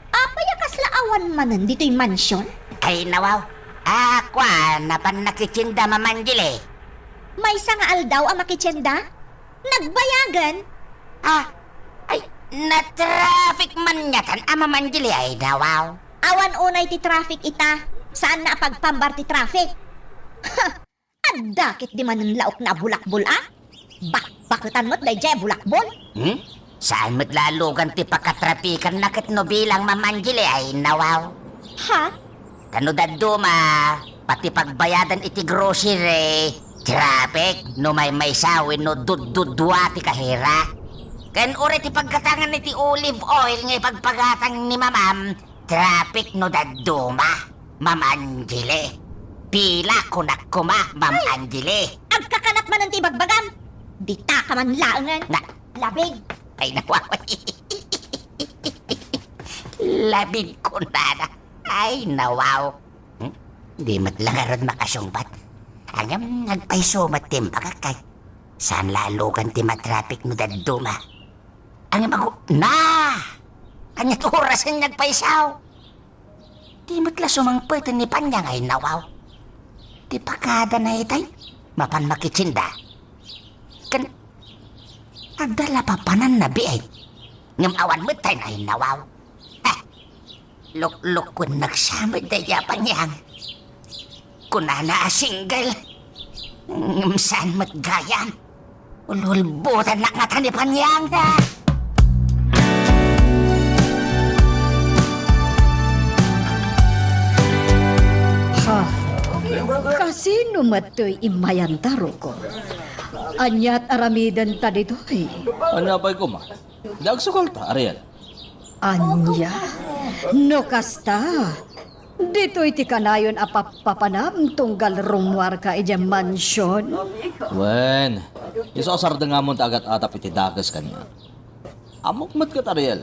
Apay a kasla awan manen ditoy mansion? Ay, nawaw. Ah, kuan, napan nakitienda, Ma'am Angeli. Maysa nga aldaw a makitienda? Nagbayagen? Ah, ay, na-traffic man ngatan a, Ma'am Angeli, ay, nawaw. Awan unay ti traffic ita. Saanna a pagpambar ti traffic. Adda ketdi manen laokna a bulakbol a? Bakbaketan met daydiay a bulakbol? Hmm? Saan met la a lugan ti pakatrapikanna ket no bilang, Ma'am Angeli, ay, nawaw. Ha? Ta no dadduma, pati pagbayadan iti grocery, traffic, no maymaysa wenno dudduddua ti kahira. Ken uray ti paggatangan iti olive oil nga ipagpagatang ni Mamam, traffic no dadduma, Ma'am Angeli. Pila kunak koma, Ma'am Angeli? Agkakanat manen ti ibagbagam. Dita ka man laengen. Na- Labig. Ay, nawaw. Labig kunana. Ay, nawaw. Hmm? Di met la ngarud makasungbat. Ngem nagpayso met ti imbagak ket saan la a lugan ti matraffic no dadduma. Ngem agu-, na! Ania ti orasen nagpayso? Di met la sumangpeten ni Panyang, ay, nawaw. Ti pakadana itay, mapan makitienda. Ken adda la papananna biit. Ngem awan met tay, ay, nawaw. Eh, luklukuennak sa met daydi a Panyang. Kunana a single. Ngem saan met gayam. Ululbotannak ngata ni Panyang. Ha? Kasino met toy immayanta, Rocco? Aniat aramidenta ditoy? Ania pay koma? Di agsukalta, Ariel. Ania? No kasta, ditoy ti kanayon a pappapanam tunggal rummuarka idiay mansion? Wen, isu a sardengamon ti agat-atap iti dakes kaniak. Ammok met ket, Ariel,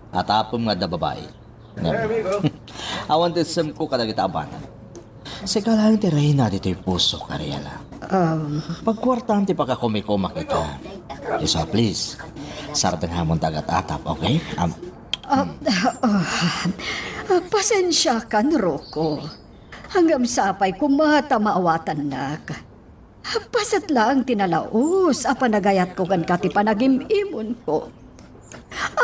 a tapem nga adda babai. Ngem, awan ti semko kadagita a banag. Sika laeng ti reyna ditoy pusok, Ariela. Um, Pagkuartaan ti pakakumikumak ita. Isu a, please, sardengamon ti agat-atap, okay? Am- Ah, ah, ah, pasensiakan, Rocco. Ngem sapay koma ta maawatannak. Paset laeng ti nalaus a panagayatko kenka ti panagim-imonko.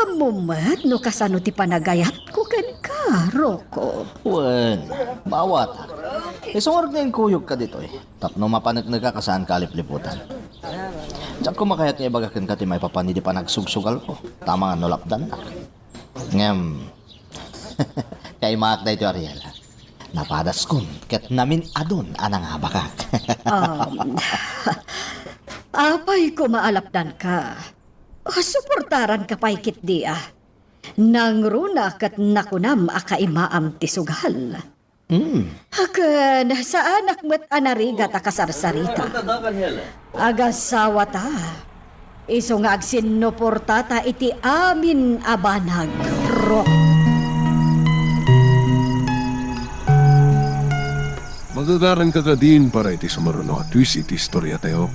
Ammom met no kasano ti panagayatko kenka, Rocco. Wen, maawatak. Isu ngarud nga inkuyogka ditoy tapno mapaneknekak a saanka a lipliputan. Diak koma kayat nga ibaga kenka ti maipapan idi panagsugsugalko, ta amangan no lapdannak. Ngem, kaimaak daytoy, Ariel. Napadaskon ket namin-adon a nangabakak. Um, apay koma a lapdanka? Suportaranka pay ketdi a. Nangruna ket nakunam a kaimaam ti sugal. Hmm. Ken saanak met a narigat a kasarsarita. Agasawata. Isu nga agsinnuportata iti amin a banag. Ro. Magagaranka kadin para iti sumaruno a twist iti istoriatayo.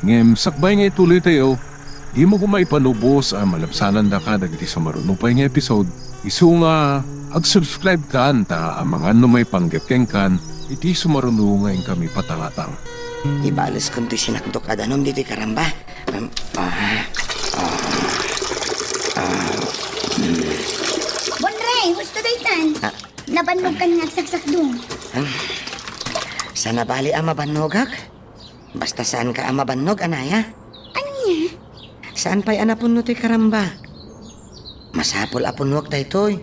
Ngem sakbay nga ituloytayo, dimo koma ipanubos a malabsanandaka dagiti sumaruno pay nga episode. Isu nga ag-subscribe kan ta amangan no maipanggep kenkan iti sumaruno nga inkami patalatan. Ibaleskonto ti sinakdok a danum ditoy karamba. Um, ah, ah, ah, mm. Bonrey, husto daytan. Ah. Nabannogkan nga agsaksakdo. Ah, saan a bali a mabannogak? Basta saanka a mabannog, Anaya. Ania? Saan pay a napunno toy karamba? Masapul a punnoak daytoy.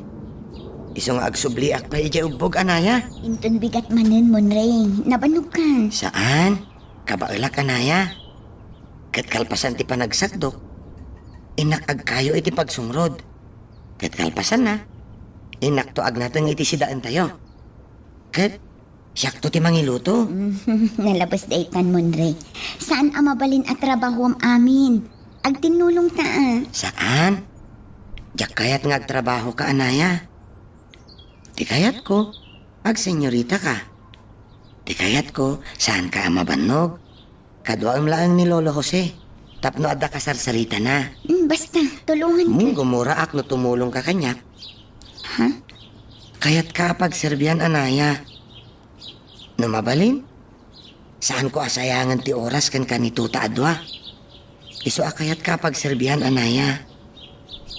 Isu nga agsubliak pay idiay ubbog, Anaya. Inton bigat manen, Monrey. Nabannogkan. Saan? Kabaelak, Anaya. Ket kalpasan ti panagsakdok, innak agkayo iti pagsungrod. Ket kalpasanna, innakto agnateng iti sidaentayo. Ket siakto ti mangiluto. Nalabes daytan, Monrey. Saan a mabalin a trabahoam amin. Agtinnulongta a. Saan? Diak kayat nga agtrabahoka, Anaya. Ti kayatko, agsenyoritaka. Ti kayatko, saanka a mabannog. Kaduaem laeng ni Lolo Jose, tapno adda kasarsaritana. Mm, basta, tulonganka. Munggo, muraak no tumulongka kaniak. Ha? Kayatka a pagserbian, Anaya. No mabalin, saanko a sayangen ti oras kenka ni Tuta a dua. Isu a kayatka a pagserbian, Anaya.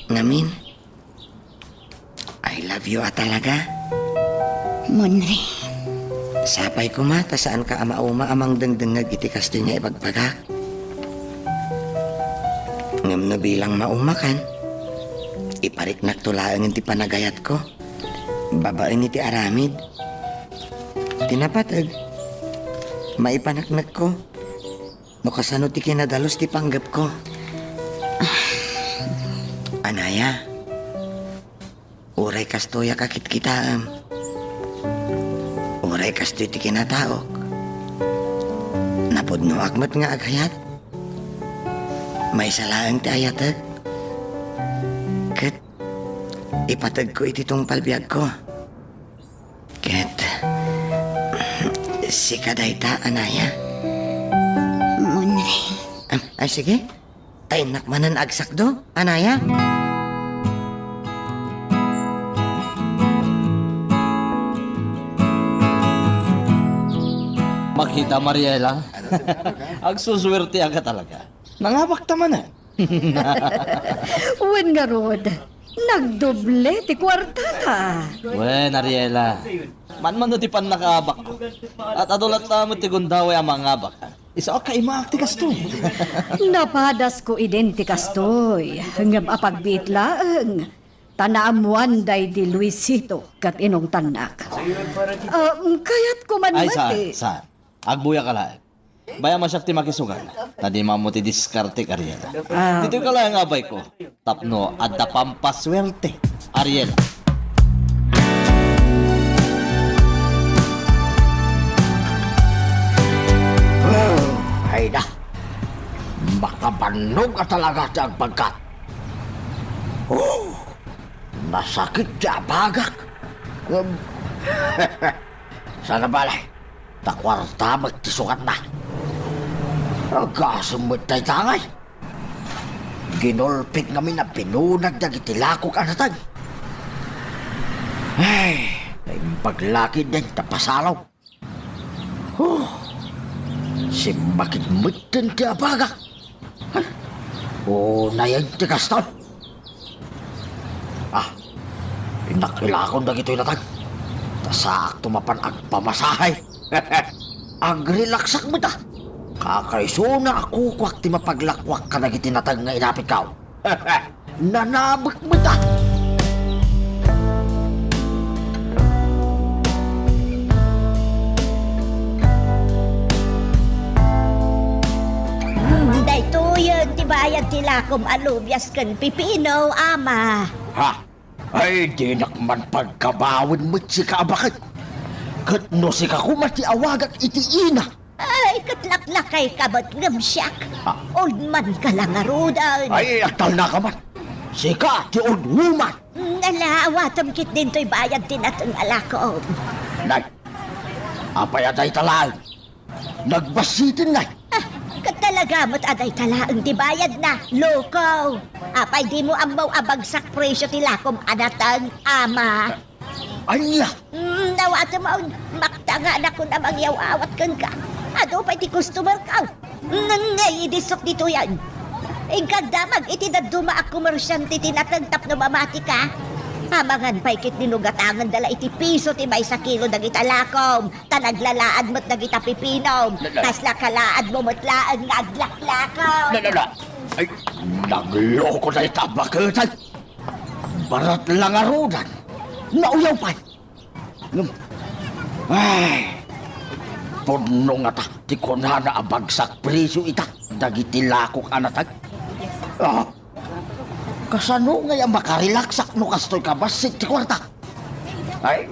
Ngamin, I love you a talaga. Monrey. Sapay koma ta saanka a mauma a mangdengdengngeg iti kastoy nga ibagbagak. Ngem no bilang maumakan, ipariknakto laengen ti panagayatko babaen iti aramid. Ti napateg, maipaneknekko. No kasano ti kinadalus ti panggepko. Anaya, uray kastoyak a kitkitaem, uray kastoy ti kinataok, napudnoak met nga agayat. Maysa laeng ti ayatek, ket ipategko iti tungpal biagko. Ket, sika dayta, Anaya? Monrey. Am, ay, sige. Tainnak manen agsakdo, Anaya? Makita, Mariela. Agsusuerteaka talaga. Nangabakta manen. Wen ngarud, nagdoble ti kuartata. Wen, Ariela. Manmano ti pannakaabakko. At adu latta met ti gundaway a mangabak. Isu a kaimaak ti kastoy. Napadasko idin ti kastoy. Ngem apagbiit laeng. Ta naammoan daydi Luisito ket inungtannak. Ah, kayatko man met ti. Ay, saan, saan? Agbuyak a laeng. Bay-am a siak ti makisugan, ta dimo ammo ti diskartek, Ariela. Ah. Ditoy ka laeng, abayko, tapno adda pampasuerte, Ariela. Oh, ay na. Makabannog a talaga ti agbagkat. Oh, nasakit ti abagak. Um, saan a bale. Ta kuarta met ti sugatna. Agasem met dayta ngay. Ginulpik ngamin a binunag dagiti lakok a nateng. Ay, naimbag la ketdin ta pasalaw. Huh, simmakid metten ti abagak. Unayen ti kaston. Ah, innak ilakon dagitoy nateng. Ta saakto mapan agpamasahe. Agrelaksak met a. Kakaisuna a kukuak ti mapaglakuak kadagiti nateng nga inapitko. Nanabek met a. Yan ti lakom a lubias ken pipino, ama. Ha? Ay, dinak man pagkabawen met sika a baket. Ket no sika koma ti awagak iti ina. Ay, ket laklakayka met ngem siak. Ah. Old man ka la ngaruden. Ay, agtalnaka man. Sika ti old woman. Mm, ala, awatem ketdin toy bayad ti nateng a lakom. Nay, apay a dayta laeng? Nagbassiten, nay. Ah, ket talaga met a dayta laeng ti bayadna, loko. Apay dimo ammo a bagsak presyo ti lakom a nateng, ama? Ania? Mm, awatem, maktanganakon a mangyaw-awat kenka. Adu pay ti customerko. Nangngay idi sok ditoyen. Inkagdamag iti dadduma a komersiante ti nateng tapno mamatika. Amangan pay ketdi no gatangenda la iti piso ti maysa kilo dagita lakom, ta naglalaad met dagita pipinom. Na, na. Kasla kalaadmo met laeng nga aglaklakaw. Na, na, na. Ay, nagloko dayta a baket. Barat la ngaruden. Nauyaw pay. Ngem, ay, pudno ngata ti kunana a bagsak presyo ita dagiti lakok a nateng. Ah, kasano ngay a makarelaksak no kastoy kabassit ti kuarta? Ay,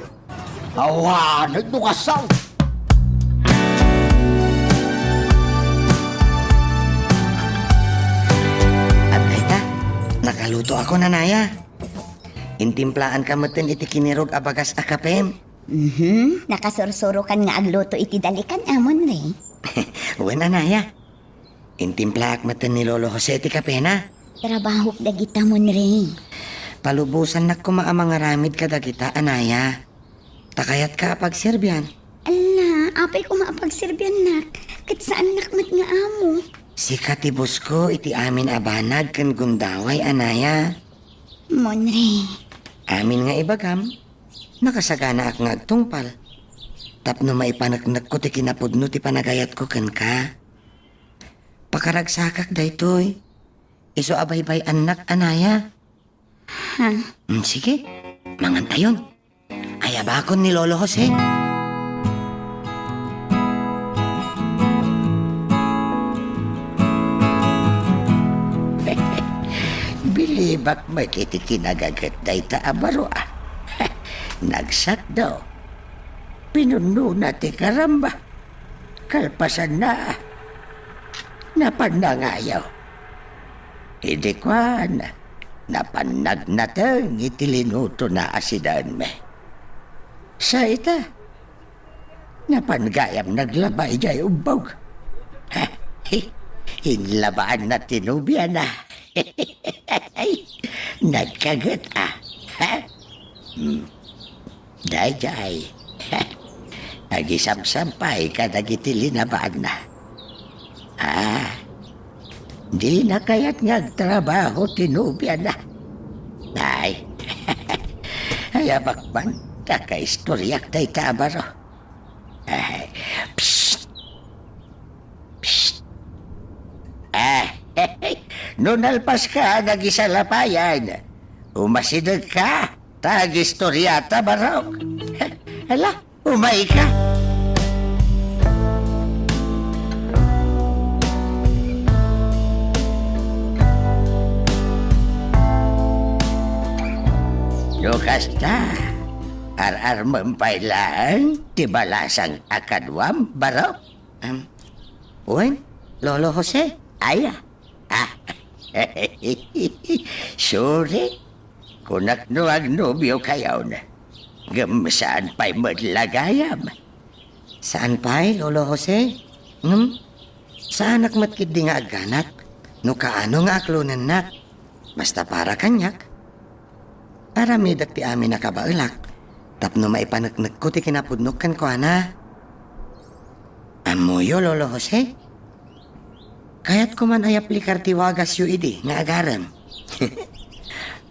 awanen no kasano. Adda ita, nakalutoakon, anaya. Intimplaanka metten iti kinirog a bagas a kapem. Mhm, nakasursurokan nga agluto iti dalikan, Amon Ray. Wen, anaya. Intimplaak metten ni Lolo Jose ti kapena. Trabahok dagita, Mon Ray. Palubosannak koma a mangaramid kadagita, anaya. Ta kayatka a pagserbian. Ala, apay koma a pagserbiannak, ket saannak met nga amo. Sika ti bosko iti amin a banag ken gundaway, anaya. Mon Ray. Amin nga ibagam, nakasaganaak nga agtungpal tapno maipaneknekko ti kinapudno ti panagayatko kenka. Pakaragsakak daytoy. Isu a baybay-annak, anaya. Ha? Mm, sige, mangantayon. Ayabakon ni Lolo Jose. Bilibak met iti kinagaget dayta a baro, a. Nagsakdo. Pinunnona ti karamba. Kalpasanna, napan nangayo. Idi kuan, napan nagnateng iti linutona a sidaenmi. Sa ita, napan gayam naglaba idiay ubbog. Inlabaanna ti nobiana. Nagkaget, a. Hmm. Daydiay, agisamsampay kadagiti linabaanna. Ah, dina kayat nga agtrabaho ti nobiana. Ay, ayabak man, ta kaistoriak dayta a baro. Ay, psst! Psst! Ah, no nalpaska nga agisalapayan, umasidegka. Ta agistoriata, barok. Ala, umayka. No kasta, ar-armem pay laeng ti balasang a kaduam, barok? Am, wen, Lolo Jose? Aya. Ah, sorry. Kunak no agnobiokayon. Ngem saan pay met la gayam. Saan pay, Lolo Jose? Ngem, saanak met ketdi nga agganat no kaano nga aklonennak. Basta para kaniak, aramidek ti amin a kabaelak tapno maipaneknekko ti kinapudnok kenkuana. Ammoyo, Lolo Jose? Kayatko man a yaplikar ti wagasyo idi nga agarem.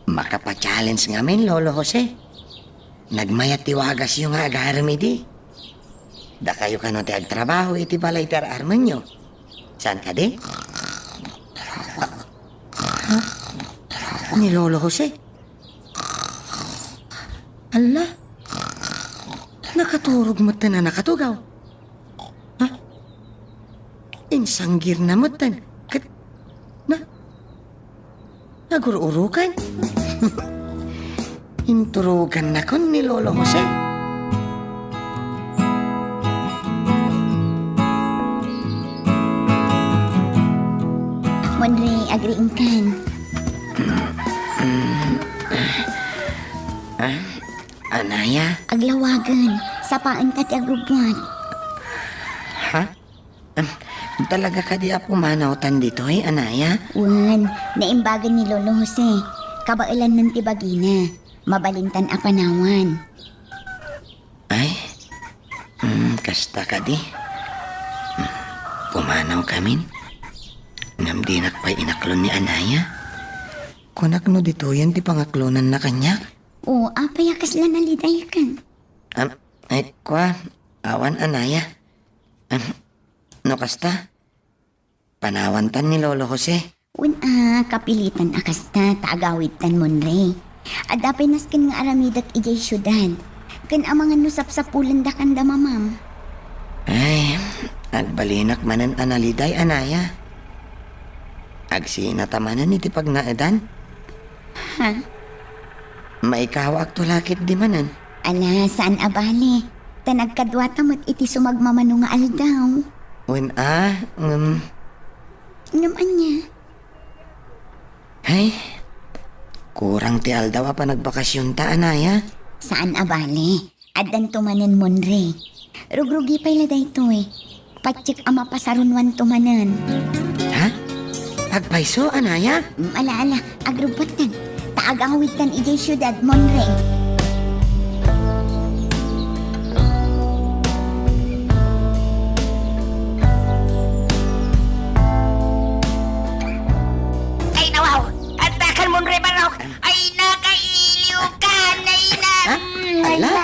Makapa-challenge ngamin, Lolo Jose. Nagmayat ti wagasyo nga agarem idi. Dakayo kano ti agtrabaho iti balay ti ar-armenyo. Saan kadi? Ni Lolo Jose. Alla, nakaturog metten a nakatugaw. Ha? Insanggirna metten ket na, Nagur-urukan. Inturogannakon ni Lolo Jose. Munre, agriingkan. Ah, Anaya? Aglawagen, sapaenta ti agrubbuat. Ha? Em, talaga kadi a pumanawtan ditoy, Anaya? Wen, naimbagen ni Lolo Jose. Kabaelannan ti bagina. Mabalintan a panawan. Ay, mm, kasta kadi. Mm, pumanawkamin. Ngem dinak pay inaklon ni Anaya. Kunak no ditoyen ti pangaklonanna kaniak? O, apay a kasla nalidaykan? Am, ay, kua, awan, Anaya. Am, no kasta, panawantan ni Lolo Jose. Wen a, kapilitan a kasta, ta agawidtan, Monre. Adda pay nasken nga aramidek idiay siudad. Ken amangan no sapsapulendakan da mamam. Ay, agbalinak manen a naliday, Anaya. Agsinata manen iti pagnaedan. Ha? Maikawaakto la ketdi manen. Ala, saan a bale. Ta nagkaduata met iti sumagmamano nga aldaw. Wen a, ngem. Ngem ania? Ay, kurang ti aldaw a panagbakasionta, Anaya. Saan a bale. Addanto manen, Monre. Rugrugi pay la daytoy. Patiek a mapasarunoanto manen. Ha? Agpayso, Anaya? Mm, ala, ala, agrubbuattan. Ta agawidtan idiay siudad, Monre. Ay, nawaw! Addakan, Monre Barok! Ay, nakailiw ka, nay na. Ha? Mm, ala. Ala.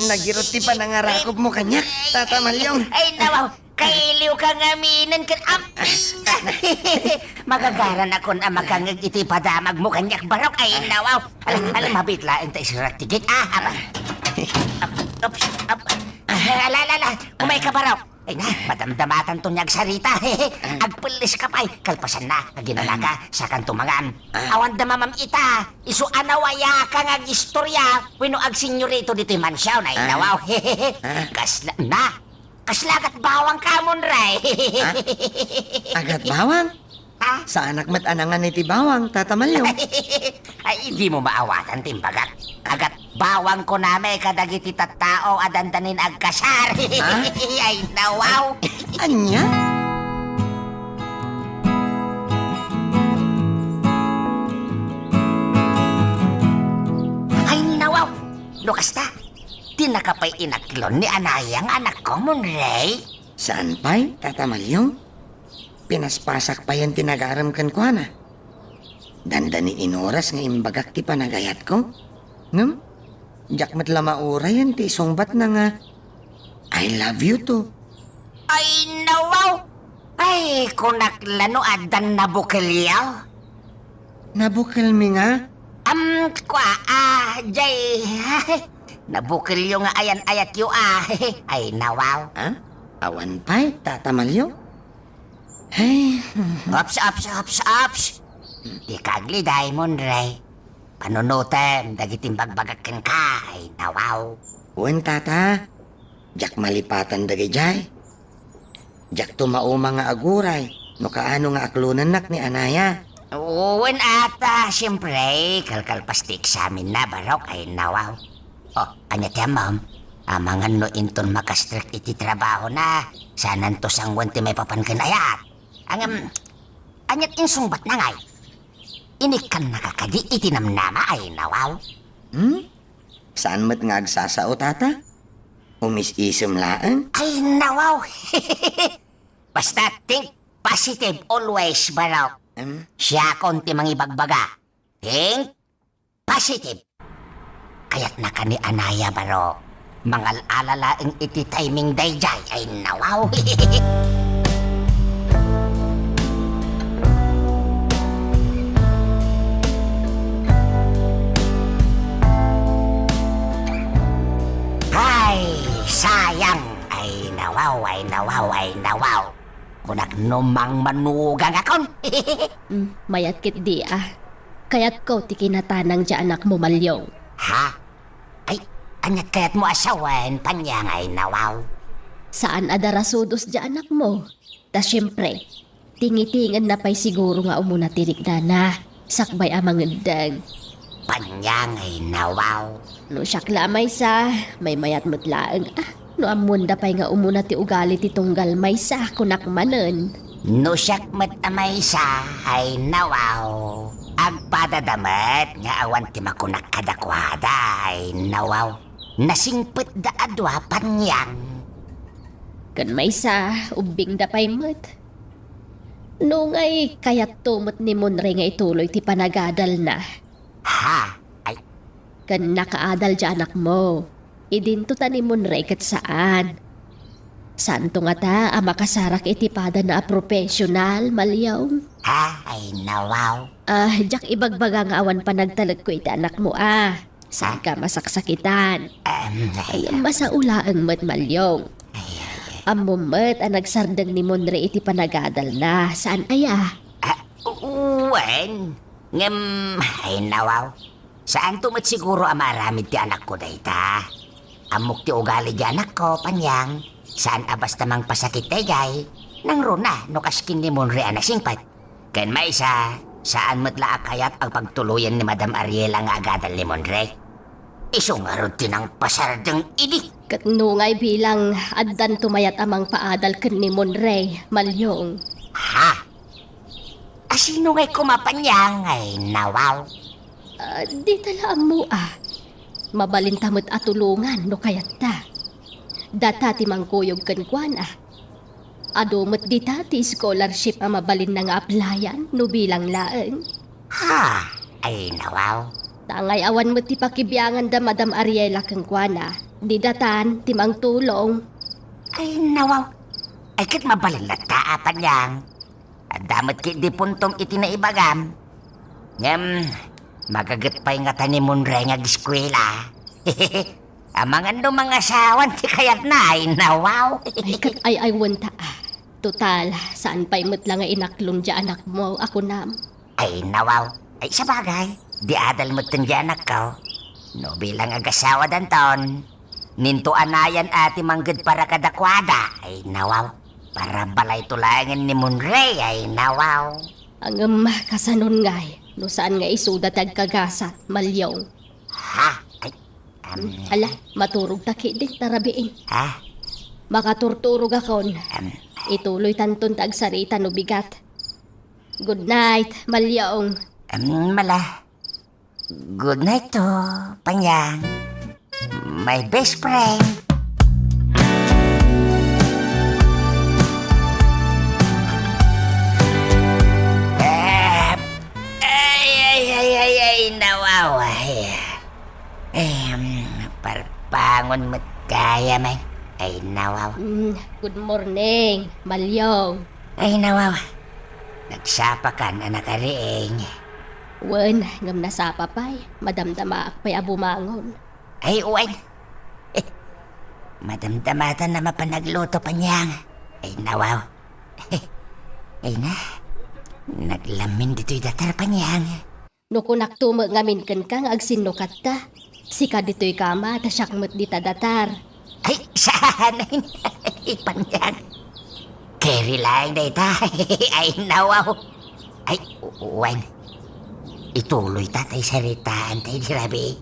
Nagirot ti panangarakopmo kaniak, Tata Malyong. Ay, nawaw. Kailiw ka ngamin ken amin. Magagaranakon a makangeg iti padamagmo kaniak, Barok. Ay, nawaw. Ala, ala, mabit laeng ta isirek ti gate. Ah, aba. Up, up, up. Ala, ala, ala. Umay ka, Barok. Ay na, madamdamatanto nga agsarita. Agpelles ka pay, kalpasanna, aginana ka, sakanto mangan. Ah. Awan da mamam ita, isu a nawayaka nga agistorya, wenno agsenyorito ditoy mansion, ay, ah, nawaw. Ah. Kasla, na, kasla agatbawang ka, Monre. Ha? Agatbawang? Ha? Saanak met a nangan iti bawang, Tata Malyong. Ay, dimo maawatan ti imbagak. Agatbawang kunami kadagiti tattao a dandanin agkasar. Ha? Ay, nawaw. Ania? Ay, nawaw. No kasta, dinaka pay inaklon ni Anaya nga anakko, Monre? Saan pay, Tata Malyong? Pinaspasak payen ti nagarem kenkuana. Dandani inoras nga imbagak ti panagayatko. Ngem, diak met la maurayen ti isungbatna nga, "I love you too." Ay, nawaw! Ay, kunak la no addan nabukelyo. Nabukelmi nga? Am, kua, ah, jay, nabukelyo nga ayan-ayatyo, ah. Ay, nawaw. Ha? Awan pay, Tata Malyong? Ay. Ops, ops, ops, ops. Dika agliday, Monre. Panunotem dagiti imbagbagak kenka, ay, nawaw. Wen, Tata. Diak malipatan dagijay. Diakto mauma nga aguray no kaano nga aklonennak ni Anaya. Wen, Tata, siempre, kalkalpas ti eksamenna, Barok, ay, nawaw. Oh, ania ti ammom? Amangan no inton makastrek iti trabahona, saananto sangoen ti maipapan ken ayat. Ngem, ania ti insungbatna ngay? Inikkannaka kadi iti namnama, ay, nawaw? Hmm? Saan met nga agsasao, Tata? Umis-isem laeng? Ay, nawaw! Basta think positive always, Barok. Hmm? Siakon ti mangibagbaga. Think positive. Kayatnaka ni Anaya, Barok. Mangal-ala laeng iti timing dayjay, ay, nawaw. Ay, sayang. Ay, nawaw, ay, nawaw, ay, nawaw. Kunak no mangmanugangakon. Mm, mayat ketdi a. Kayatko ti kinatanang ti anakmo, Malyong. Ha? Ay, ania't kayatmo a sawen, Panyang, ay nawaw? Saan a darasudos ti anakmo. Ta siempre, tingitingenna pay siguro nga umuna ti riknana, sakbay a mangeddeng. Panyang, ay nawaw? No siak la a maysa, maymayat met laeng a. No ammoenda pay nga umuna ti ugali ti tunggal maysa, kunak manen. No siak met a maysa, ay nawaw. Agpadada met nga awan ti makunak kadakuada, ay nawaw. Nasingpetda a dua, Panyang. Ken maysa, ubbingda pay met. Nungay kayatto met ni Monre nga ituloy ti panagadalna. Ha? Ay. Ken nakaadal ti anakmo. Idinto ta ni Monre ket saan. Saanto ngata a makasarak iti padana a professional, Malyong? Ha? Ay, nawaw. Ah, diak ibagbaga nga awan panagtalekko iti anakmo a. Saanka masaksakitan. Em, ay, masao laeng met, Malyong. Ay, ay, ay. Ammom met a nagsardeng ni Monre iti panagadalna, saan aya? Ah, u-, wen. Ngem, ay nawaw. Saanto met siguro a maaramid ti anakko dayta. Ammok ti ugali ti anakko, Panyang. Saan a basta mangpasakit daydiay. Nangruna no kas ken ni Monre a nasingpet. Ken maysa, saan met la a kayat a pagtuloyen ni Madam Ariela nga agadal ni Monre. Isu ngarud ti nangpasardeng idi. Ket nungay bilang addanto mayat a mangpaadal ken ni Monre, Malyong. Ha? A sino ngay koma, Panyang, ay nawaw? Ah, dita la ammo a. Mabalinta met a tulongan no kayatta. Data ti mangkuyog kenkuana. Adu met dita ti scholarship a mabalinna nga applyan no bilang laeng. Ha, ay nawaw. Ta ngay awan met ti pakibiangan da Madam Ariela kenkuana, di datan ti mangtulong. Ay nawaw. Ay ket mabalin latta a, Panyang. Adda met ketdi puntom iti naibagam. Ngem, magaget pay ngata ni Monre nga ageskuela. Amangan no mangasawan ti kayatna, ay nawaw. Ay, ket ay-aywenta a. Total, saan pay met la nga inaklon ti anakmo a kunam? Ay nawaw. Ay, sabagay, di adal metten ti anakko. No bilang agasawa danton, ninto anayan a ti mangged para kadakuada, ay nawaw. Para balayto laengen ni Monre, ay nawaw. Ngem kasanon ngay, no saan nga isuda ti agkagasat, Malyong? Ha? Ay, am, ala, maturogta ketdi, ta rabiin. Ha? Makaturturogakon. Am. Ituloytanton ti agsarita no bigat. Good night, Malyong. Am, mala. Good night to, Panyang. My best friend. Eh, ay, ay, ay, ay, ay, nawaw, ay. Em, parpangon met gayam, ay. Ay, nawaw. Mm, good morning, Malyong. Ay, nawaw. Nagsapakan a nakariing. Wen, ngem nasapa pay. Madamdamaak pay a bumangon. Ay, wen. Madamdamatan a mapan agluto, Panyang. Ay, nawaw. Ay na. Naglamin ditoy datar, Panyang. No kunakto met ngamin kenka nga agsinnukatta, sika ditoy kama, ta siak met dita datar. Ay, saan? Ay, Panyang. Keri laeng dayta. Ay, nawaw. Ay, u-, wen. Ituloyta tay saritaanta idi rabii.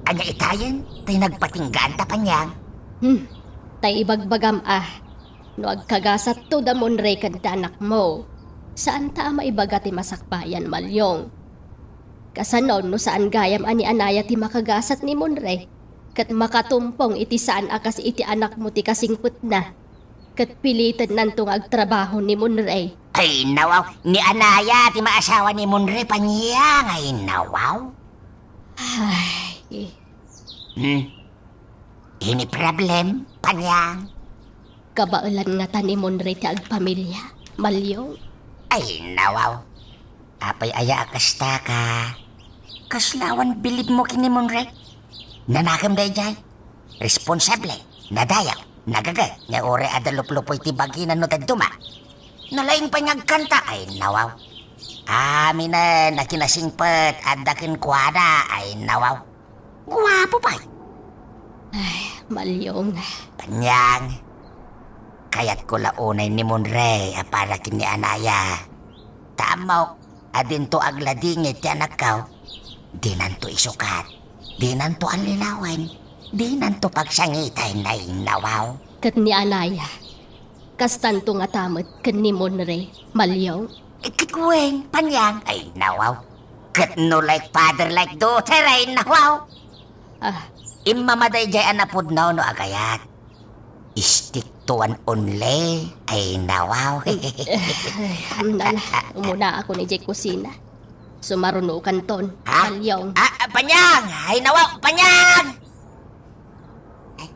Ania itayen tay nagpatinggaanta, Panyang? Hmm. Tay ibagbagam a, no agkagasatto da Monre ken da anakmo, saanta a maibaga ti masakbayan, Malyong. Kasanon no saan gayam a ni anaya ti makagasat ni Monre, ket makatumpong iti saan a kas iti anakmo ti kasingpetna, ket pilitennanto nga agtrabaho ni Monre. Ay, nawaw, ni anaya ti maasawa ni Monre, Panyang, ay, nawaw. Ay. Hmm? Any problem, Panyang? Kabaelan ngata ni Monre ti agpamilia, Malyong? Ay, nawaw. Apay aya a kasta ka? Kasla awan bilibmo ken ni Monre? Nanakem daydiay. Responsable, nadayaw. Nagaget nga uray adda luplupoy ti bagina no dadduma. Nalaing pay nga agkanta, ay nawaw. Aminen a kinasingpet adda kenkuana, ay nawaw. Guapo pay. Ay, Malyong. Panyang, kayatko la unay ni Monray a para ken ni Anaya. Ta ammok a dinto agladingit ti anakko. Dinanto isukat. Dinanto allilawen. Dinanto pagsangiten, ay nawaw. Ket ni Anaya, kastanto ngata met ken ni Monray, Malyong? Ket wen, Panyang, ay nawaw. Ket no like father, like daughter, ay nawaw. Ah. Immamada idiay a napudno no agayat. Stick to one only, ay nawaw. Ay, ala, ala, umunaakon idiay kusina. Sumarunokanton, Ha? Malyong. Ah, ah, Panyang! Ay nawaw, Panyang! Ay.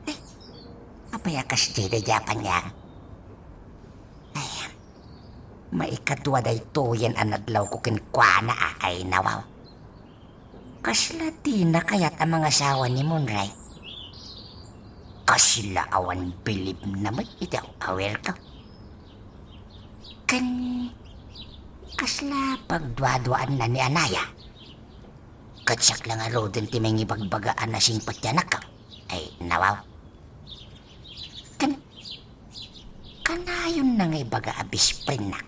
Ay. Apay a kasdi daydiay a Panyang? Ay, maikadua daytoyen a nadlawko kenkuana, a, ay nawaw. Kasla dina kayat a mangasawa ni Monray? Kasla awan bilibna met iti aw-awirko. Ken kasla pagduaduaanna ni Anaya? Ket siak la ngaruden ti mangibagbaga a nasingpet ti anakko. Ay, nawaw. Ken, kanayonna nga ibaga a best friendnak.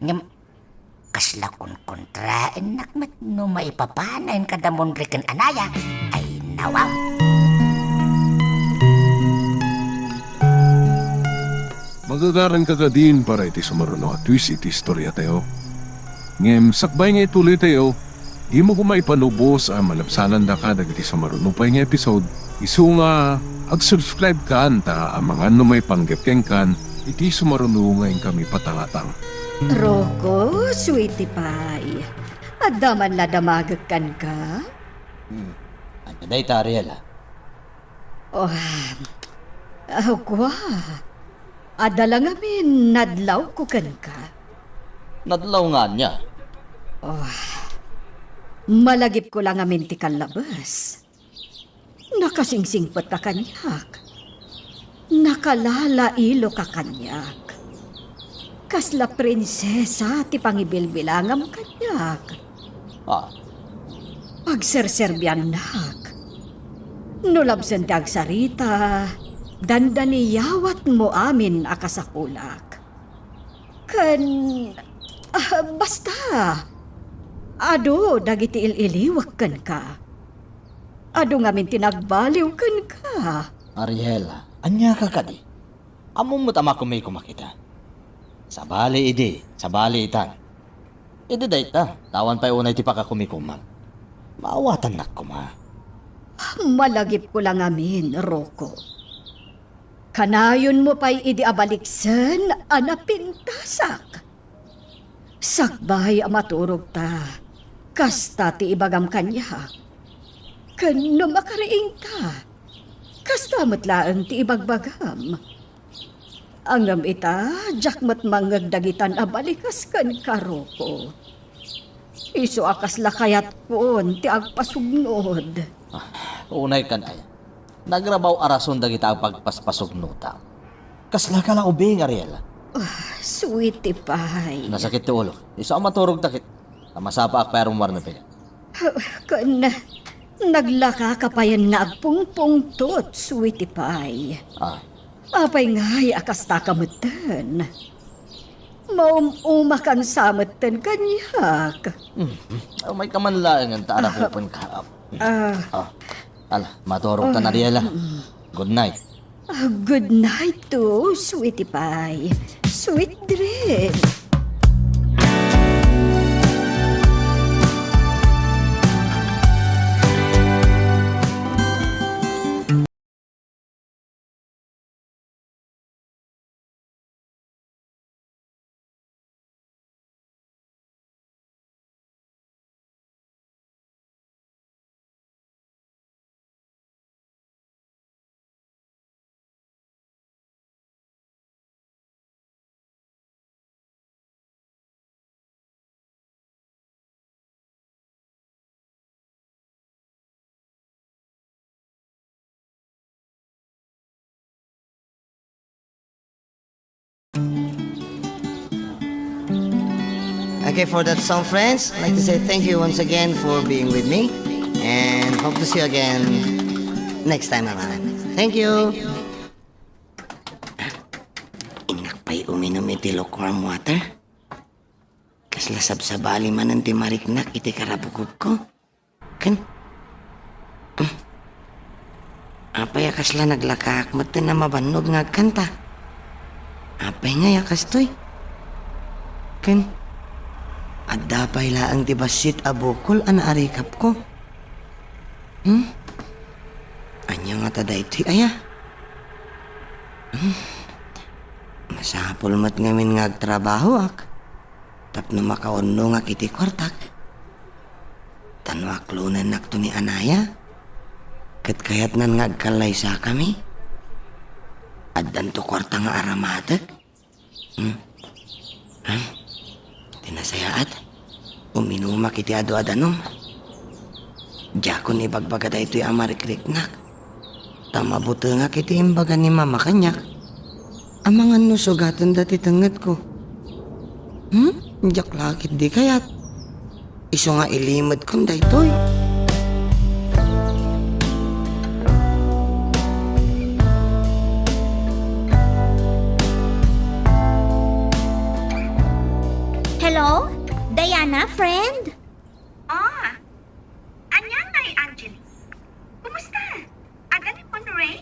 Ngem, kasla konkontraennak met no maipapanen kada Monray ken Anaya. Ay, nawaw. Magagaranka kadin para iti sumaruno a twist iti istoriatayo. Ngem sakbay nga ituloytayo, dimo koma ipalubos a malabsanandaka dagiti sumaruno pay nga episode, isu nga ag-subscribe kan ta amangan no maipanggep kenkan iti sumaruno nga inkami patangatang. Rocco, sweetie pie, adda man la damagek kenka? Hmm. Ania dayta, Ariela? Oh, ah, kua. Adda la ngamin nadlawko kenka. Nadlaw nga ania? Oh, malagipko la ngamin ti kallabes. Nakasingsingpetka kaniak. Nakalalailoka kaniak. Kasla prinsesa ti pangibilbilangam kaniak. Ah. Pagserserbiannak. No labsen ti agsarita, dandaniyawatmo amin a kasapuak. Ken, ah, basta, adu dagiti il-iliwek kenka. Adu ngamin ti nagbaliw kenka. Ariela, ania ka kadi? Ammom met a makumikoma ita. Sabali idi, sabali itan. Idi dayta, ta awan pay unay ti pakakumikomam. Maawatannak koma. Malagipko la ngamin, Rocco. Kanayonmo pay idi a baliksen a napintasak. Sakbay a maturogta, kasta ti ibagam kaniak. Ken no makariingta, kasta met laeng ti ibagbagam. Ngem ita, diak met mangngeg dagitan a balikas kenka, Rocco. Isu a kasla kayatkon ti agpasugnod. Ah, unay kan aya. Nagrabaw a rason dagita agpagpaspasugnotam. Kaslaka la ubing, Ariela. Ah, sweetie pie. Nasakit ti ulok. Isu a maturogta ket ta masapaak pay a rummuar no pigan. Ken naglakaka payen nga agpungpungtot, sweetie pie. Ah. Apay ngay a kastaka metten? Maum-umakan sa metten kaniak. Mhm. Umayka man laengen ta arakupenka. Ah. Ah. Ala, maturogtan, Ariela. Mm. Good night. Ah, good night too, sweetie pie. Sweet dreams. Okay, for that song, friends, I'd like to say thank you once again for being with me and hope to see you again next time around. Thank you. Innak pay uminum iti lukewarm water. Kasla sabsabali manen ti mariknak iti karabukobko. Ken, hmm, apay a kasla naglakaak metten a mabannog nga agkanta? Apay ngay a kastoy? Ken, adda pay laeng ti bassit a bukol a naarikapko. Hmm? Ania ngata daytoy aya? Hmm? Masapul met ngamin nga agtrabahoak tapno makaunongak iti kuartak. Ta no aklonennakto ni Anaya, ket kayatnan nga agkallaysakami. Addanto kuarta nga aramatek. Hmm? Hmm? Ti nasayaat, uminumak iti adu a danum. Diakon ibagbaga daytoy a marikriknak. Ta mabutengak iti imbaga ni Mama kaniak. Amangan no sugatenda ti tengngetko. Hmm? Diak la ketdi kayat. Isu nga ilimedkon daytoy. Hello? Diana, friend? Ah, ania ngay, Angeli? Kumusta? Adda ni Monray?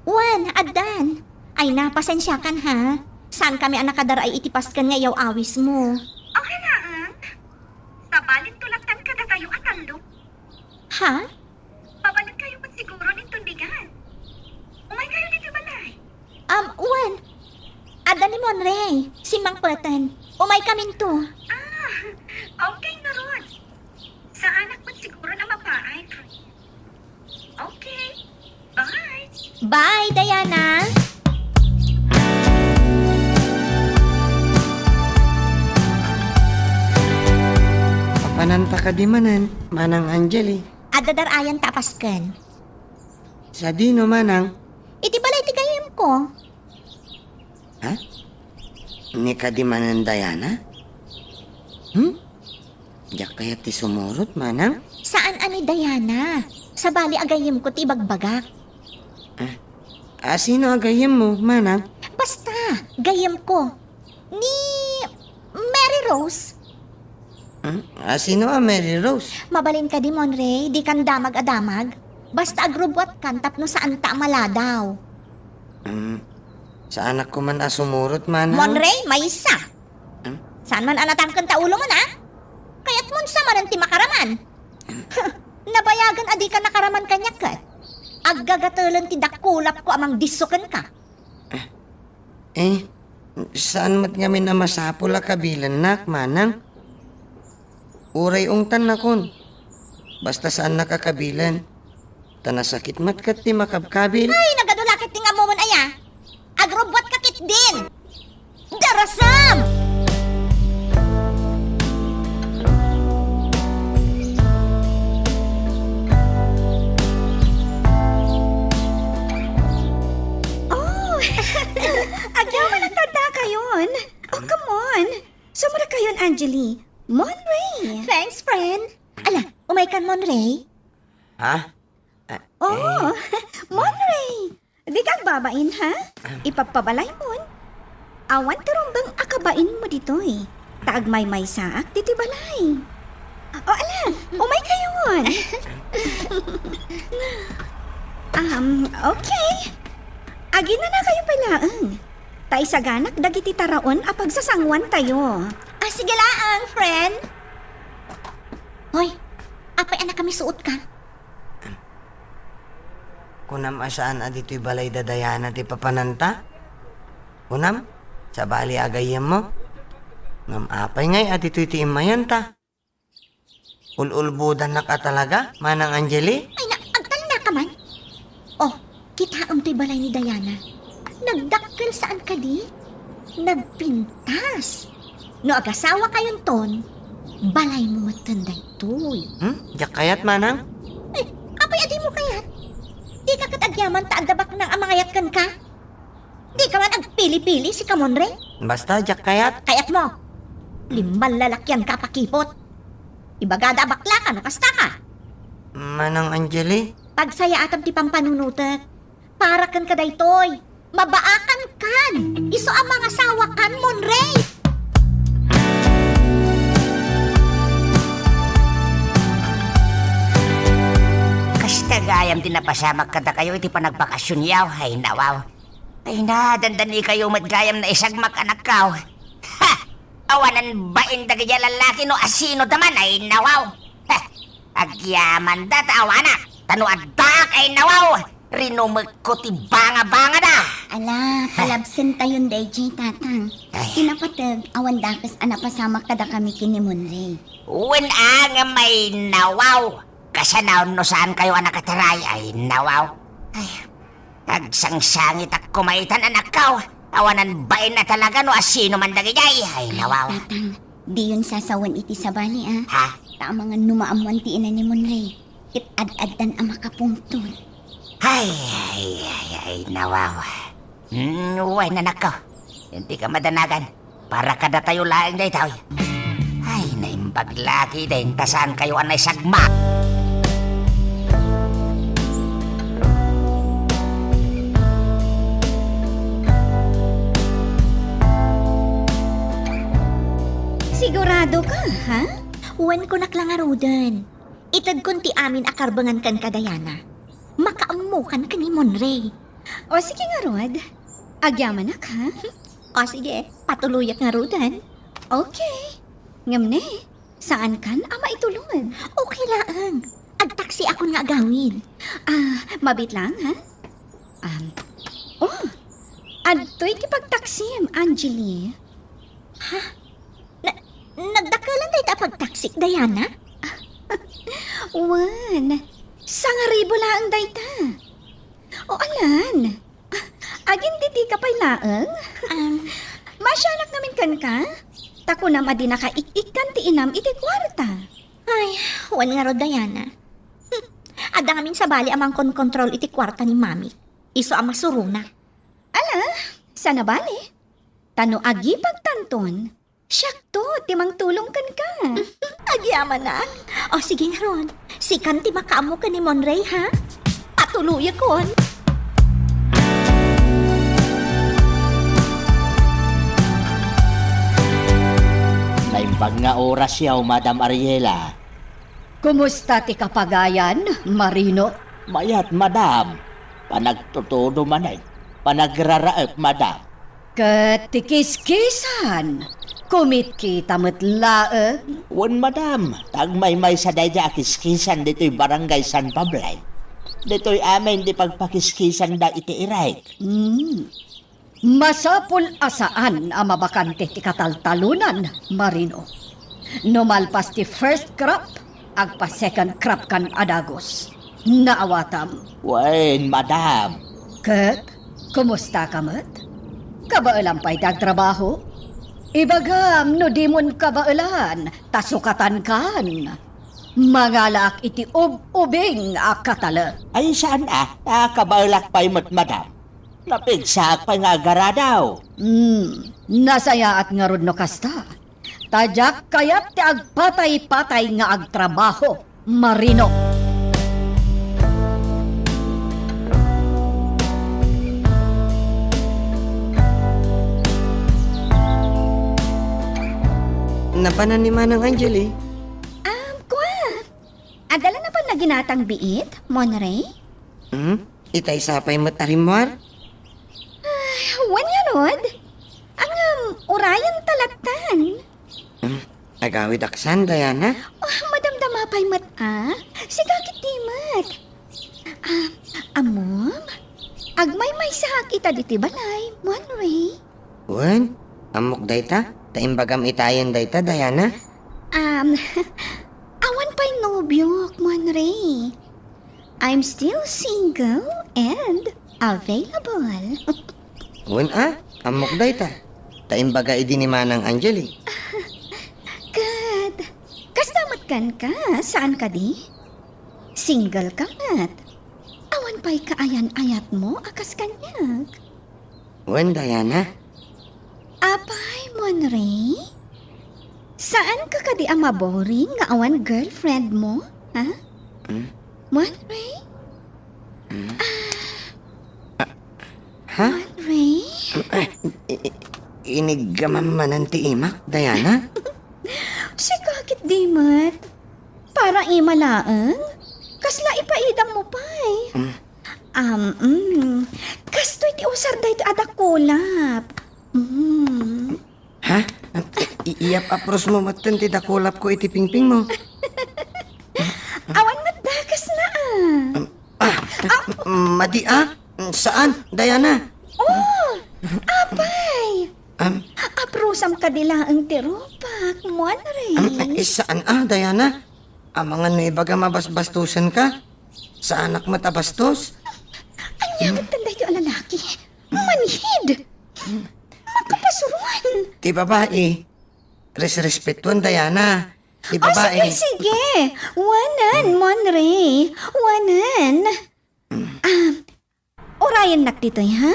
Wen, addan. Ay na, pasensiakan ha. Saankami a nakadar-ay iti pasken nga iyaw-awismo. Okay laeng. Sabalinto lattan kadatayo a tallo. Ha? Mabalinkayo met siguro inton bigat. Umaykayo ditoy balay. Um, wen. Adda ni Monray. Simmangpeten. Umaykaminto. Ah, okay ngarud. Saanak met siguro a mapaay, friend. Okay. Bye. Bye, Diana. Papananta kadi manen, Manang Angeli? Adda dar-ayan ta a pasken. Sadino, Manang? Iti balay ti gayyemko. Ha? Ni kadi manen, Diana? Hmm? Diak kayat ti sumurot, Manang? Saan a ni Diana. Sabali a gayyemko ti ibagbagak. Ah, a, sino a gayyemmo, Manang? Basta, gayyemko. Ni Mary Rose. Hmm? A, sino a Mary Rose? Mabalin kadi, Monray, dikan damag a damag. Basta agrubbuatkan tapno saanta a maladaw. Hmm, saanak koma a sumurot, Manang? Monray, maysa. Hmm? Saan man a natangken ta ulomo, a? Kayatmon sa manen ti makaraman. Nabayagen a dika nakaraman kaniak ket. Aggagatelen ti dakulapko a mangdisso kenka. Eh, saan met ngamin a masapul a kabilennak, Manang? Uray ungtannakon. Basta saannak a kabilen. Ta nasakit met ket ti makabkabil. Ay, nagadu la ket ti ammomon aya. Agrubbuatka ketdin. Darasam! Oh, agyaman a tadakayon. Oh, come on. Sumrekayon, Angeli. Monray. Thanks, friend. Ala, umaykan, Monray? Ha? Ah, oh, eh. Monray. Dika agbabain, ha? Ah. Ipapabalaymon. Awan ti rumbeng a kabainmo ditoy. Ta agmaymaysaak ditoy balay. O, ala, umaykayon. Um, okay. Aginanakayo pay laeng. Ta isaganak dagiti taraon a pagsasanguantayo. Ah, sige laeng, friend. Hoy, apay a nakamisuotka? Kunam a saan a ditoy balay da Diana ti papananta? Kunam, sabali a gayyemmo? Ngem apay ngay a ditoy ti immayenta? Ul-ulbodannak a talaga, Manang Angeli? Ay na, agtalnaka man. Oh, kitaem toy balay ni Diana. Nagdakkel saan kadi? Nagpintas. No agasawakayonton, balaymo metten daytoy. Hmm? Diak kayat, Manang? Eh, apay a dimo kayat? Dika ket agyaman ta adda baknang a mangayat kenka? Dika man agpili-pili, sika, Monre? Basta, diak kayat. Kayatmo. Limmal lalakian ka, pakipot. Ibagada a bakla ka no kasta ka. Manang Angeli? Pagsayaatam ti pampanunotek. Para kenka daytoy. Mabaakan kan. Isu a mangasawa kan, Monray. Kasta gayam ti napasamak kadakayo iti panagbakasionyo, ay nawaw. Ay na, dandani kayo met gayam naisagmak, anakkaw. Ha! Awanan bain dagiti a lallaki no asino da man, ay nawaw. Ha! Agyamanda ta awanak, ta no addaak, ay nawaw, rinumekko ti bangabangada. Ala, palabsentayon daydiay, Tatang. Ay. Ti napateg, awan dakes a napasamak kadakami ken ni Monray. Wen a nga may nawaw. Kasano no saan kayo a nakataray, ay nawaw. Ay, agsangsangitak koma itan, anakkaw. Awanan bain a talaga no asino man dagijay, ay nawaw. Tatang, diyon sasawen iti sabali, a. Ha? Ta amangan no maammoan ti ina ni Monray, ket ad-addan a makapungtod. Ay, ay, ay, ay, nawaw. Hmm, wen, anakko. Iti ka madanagan. Para kadatayo laeng daytoy. Ay, naimbag lagi dayta saan kayo a naisagmak. Sigurado ka, ha? Wen, kunak la ngaruden. Itedkon ti amin a karbengan kenka, Diana. Makaammokan ken ni Monray. O, sige ngarud. Agyamanak, ha? O, sige. Patuloyak ngaruden. Okay. Ngem ne, saankan a maitulod? Okay laeng. Agtaksiakon nga agawid. Ah, mabiit laeng, ha? Um, oh, adtoy ti pagtaksim, Angeli. Ha? Na, nagdakelan dayta a pagtaksik, Diana? Wen, sangaribu laeng dayta. O, alan. Agindidika pay laeng? Ah. Masianak ngamin kenka? Ta kunam a dinaka ik-ikkan ti inam iti kuarta. Ay, wen ngarud, Diana. Hmm. Adda ngamin sabali a mangkonkontrol iti kuarta ni Mami. Isu a masuronak. Ala, saan a bale? Ta no agipagtanton, siakto ti mangtulong kenka. Agyamanak. O, sige ngarud. Sikan ti makaammo ken ni Monray, ha? Patuloyakon. Naimbag nga orasyo, Madam Ariela. Kumusta ti kapagayan, Marino? Mayat, madam. Panagtutudo manen. Panagraraek, madam. Ket ti kiskisan, kumitkita met laeng? Wen, madam. Ta agmaymaysa daydiay a kiskisan ditoy Barangay San Pablo. Ditoy amin ti pagpakiskisanda iti irek. Hmm. Masapul a saan a mabakante ti kataltalonan, Marino. No malpas ti first crop, agpa-second crop kan a dagus. Naawatam. Wen, madam. Ket, kumusta ka met? Kabaelam pay ti agtrabaho? Ibagam no dimon kabaelan, ta sukatankan. Mangalaak iti ub-ubing a katalek. Ay, saan a, ta kabaelak pay met, madam. Napigsaak pay nga agaradaw. Hmm, nasayaat ngarud no kasta. Ta diak kayat ti agpatay-patay nga agtrabaho, Marino. Napanan ni Manang Angeli? Um, kua. Adda la napan a ginatang biit, Monray? Hmm? Itay sa pay met a rimmuar? Ay, wen ngarud. Ngem, urayen ta lattan. Hmm? Agawidak san, Diana? Oh, madamdama pay met a. Sika ketdi met. Ah, ammom? Agmaymaysaak ita ditoy balay, Monray. Wen, ammok dayta, ta imbagam itayen dayta, Diana. Um, awan pay nobiok, Monray. I'm still single and available. Wen a, ammok dayta. Ta imbaga idi ni Manang Angeli. Ket, kasta met kenka, saan kadi? Single ka met. Awan pay kaayan-ayatmo a kas kaniak. Wen, Diana. Apay, Monray? Saan ka kadi a maboring nga awan girlfriend mo? Ha? Hmm? Monray? Hmm? Ah, Ha? Monray? Ay, i-, i-, iniggamam manen ti imak, Diana? Sika ket di met. Para ima laeng? Kasla ipaidam mo pay. Mm. Um, mm. Kastoy ti usar daytoy a dakulap. Mm. Ha? I-, iyap-apros mo metten ti dakulap ko iti pingping mo. Awan met dakes na, ah. Um, ah, madi, ah. Saan, Diana? Oh, apay! Am? Aprosam kadi laeng ti rupak, Monray. Am, eh, saan, ah, Diana? Amangan no ibagam a basbastosen ka? Saanak met a bastos? Ania met daytoy a lalaki? Manhid! Makapasuruan! Ti babai, resrespetuan, Diana. Ti babai. Oh, sige, sige. Wanan, Monray. Wanan. Ah, urayennak ditoy, ha?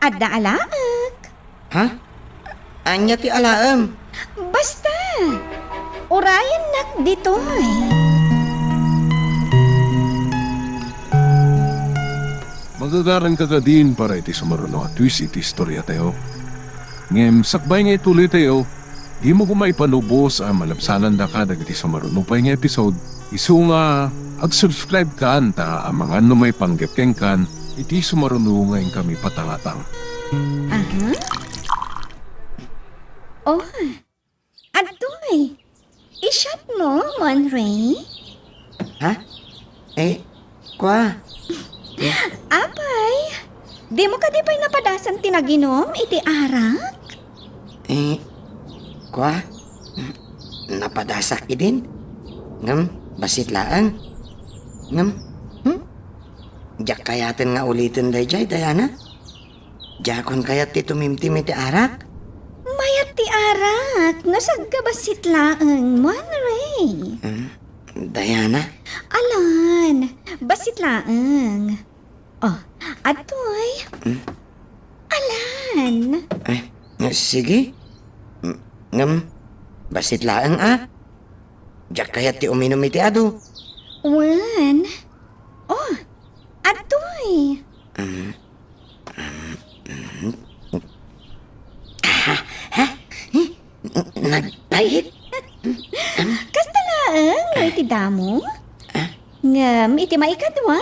Adda alaek. Ha? Ania ti alaem? Basta, urayennak ditoy. Magagaranka kadin para iti sumaruno a twist iti istoriatayo. Ngem sakbay nga ituloytayo, dimo koma ipanubos a malabsanandaka dagiti sumaruno pay nga episode, isu nga ag-subscribe kan ta amangan no maipanggep kenkan iti sumaruno nga inkami patalatan. Aha. Oh, adtoy. I-shot mo, Monray? Ha? Eh, kua? Apay, dimo kadi pay napadasan ti naginom iti arak? Eh, kua? Napadasak idin? Ngem, bassit laeng. Ngem, hmm? Diak kayaten nga uliten daydiay, Diana. Diakon kayat ti tumimtim iti arak? Mayat ti arak, no sagga bassit laeng, Monray. Hmm? Diana? Alan, bassit laeng. Oh, adtoy. Hmm? Alan. Eh, sige. M-, ngem, bassit laeng, ah. Diak kayat ti uminum iti adu. Wen. Oh, adtoy. Hmm. Ah, ha? Eh, nagpait? Kasta laeng no iti damo. Ah? Ngem iti maikadua,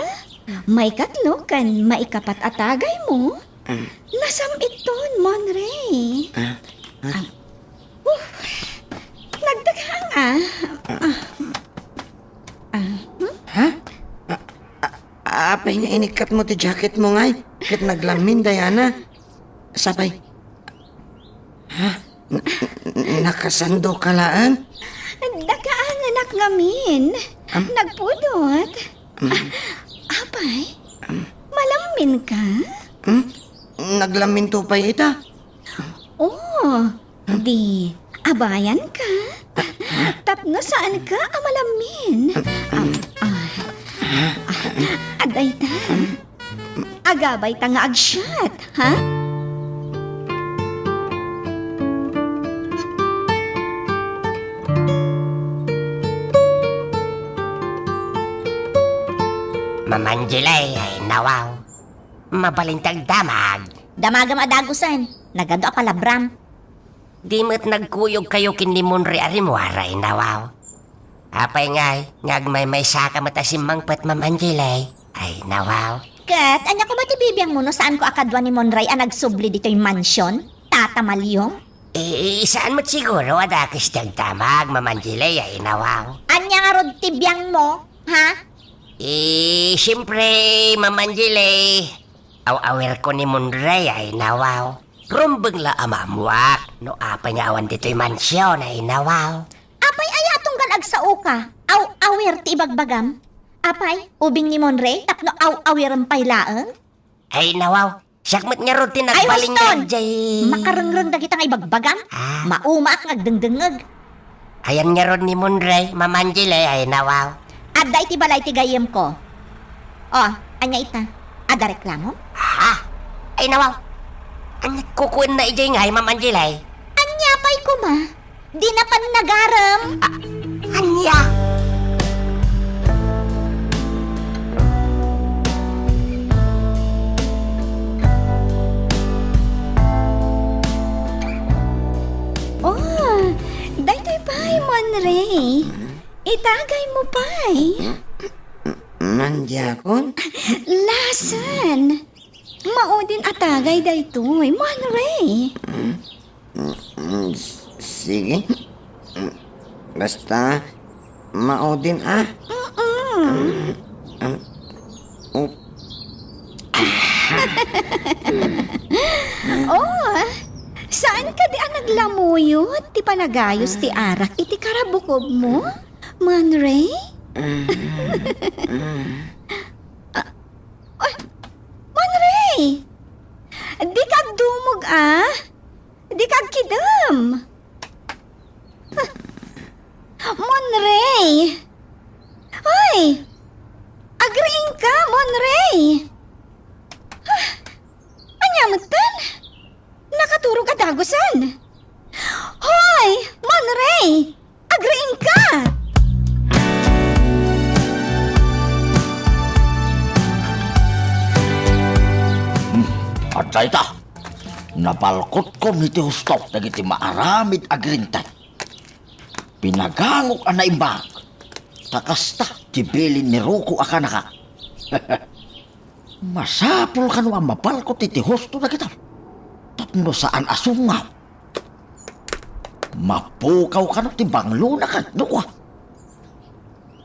maikatlo, ken maikapat a tagaymo, ah, nasam-itton, Monray. Ah? Ah? Ah. Uh, nagdagang, ah. Ah. Ah, hmm? Ha? Ah, ah, apay nga inikkatmo ti jacketmo ngay ket naglammin, Diana? Sapay. Ha? N-, n-, nakasandoka laeng? Dakaanganak ngamin. Am? Nagpudot. Am? Ah, apay? Am? Malammin ka? Hmm? Naglammin to pay ita? Oh, di, abayan ka? Tapno saan ka a malammin? Ah, ah, ah, adda ita. Agabay ta nga agsiat, ha? Mama Angelay, ay nawaw. Mabalin ti agdamag. Damagam a dagusen. Nagadu a palabram. Di met nagkuyogkayo ken ni Monray a rimmuar, ay nawaw. Apay ngay, nga agmaymaysaka met a simmangpet, Mama Angelay? Ay nawaw. Ket, ania koma ti bibiangmo no saanko a kadua ni Monray a nagsubli ditoy mansion, Tata Maliong? Eh, saan met siguro a dakes ti agdamag, Mama Angelay, ay nawaw. Ania ngarud ti biangmo, ha? Eh, siyempre, Mama Angelay, aw-awirko ni Monray, ay nawaw. Rumbeng la a maammuak no apay nga awan ditoy mansion, ay nawaw. Apay aya a tunggal agsaoka? Aw-awir ti ibagbagam? Apay, ubing ni Monray tapno aw-awirem pay laeng? Ay nawaw, siak met ngarud ti nagbalin nga jay. Ay, huston! Makarengreng dagita nga ibagbagam? Ah. Maumaak nga agdengdengngeg. Ayan ngarud ni Monray, Mama Angelay, ay nawaw. Adda iti balay ti gayyemko. Oh, ania ita? Adda reklamo? Ha? Ay nawaw. Ania kukuenna idiay ngay, Mama Angelay? Ania pay koma? Di na pannagarem. Ania? Oh, daytoy pay, Monray. Itagaymo pay. Mandiakon? Lasan. Maudin a tagay daytoy, Monray. Mm, s-, sige. Mm, basta, maudin, ah. Mm-mm. Mm, mm, oh. Oh, saan kadi a naglamuyot ti panagayos ti arak iti karabukobmo, Monray? Mm, mm. Ah, ay, Monray! Dika agdumog, ah. Dika agkidem. Monray! Ay! Agriingka, Monray! Ania metten? Nakaturog a dagusen. Hoy, Monray! Agriingka! Hmm, adda ita. Nabalkotko iti hustok dagiti maaramid a grintan. Pinagangok a naimbag. Ta kasta ti bilin ni Rocco a kanaka. Masapul kano a mabalkot iti husto dagita. Tapno saan a sungaw. Mapukaw kano ti banglona ket no kua.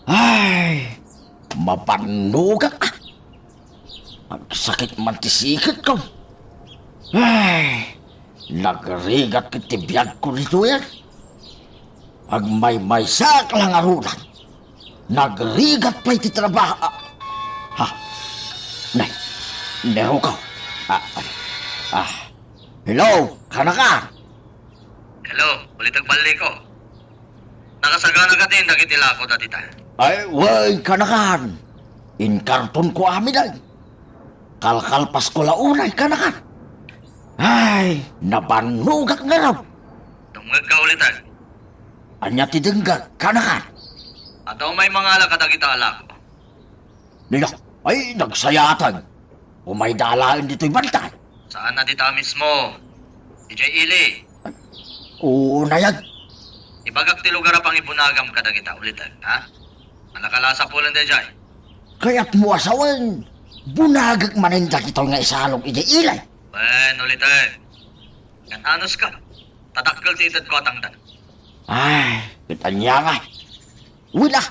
Ay, mabannogak, ah. Agsakit man ti siketko. Ay, nagrigat ket ti biagko ditoyen. Agmaymaysaak la ngaruden. Nagrigat pay ti trabaho. Ah, ha? Nay, ni Rocco. Ah, ah. Hello, kanakan? Hello, uliteg balliko. Nakasagana kadin dagiti lako dagita? Ay, wen, kanakan. Inkartonko amin ay. Kalkalpasko la unay, kanakan. Ay, nabannogak ngarud. Dumngegka, uliteg. Ania ti dengngeg, kanakan? Adda umay mangala kadagita a lako. Nila, ay, nagsayaten. Umayda alaen ditoy bantay. Saan a dita mismo? Idiay ili. Unayag. Ibagak ti lugar a pangibunagam kadagita, uliteg, ha? Ania kadi a sapulen daydiay? Kayatmo a sawen, bunagek manen dagitoy nga isalog idiay ili. Wen, uliteg. Ngem anuska, ta dakkel ti itedko a tangdan. Ay, ket ania nga. Wen a,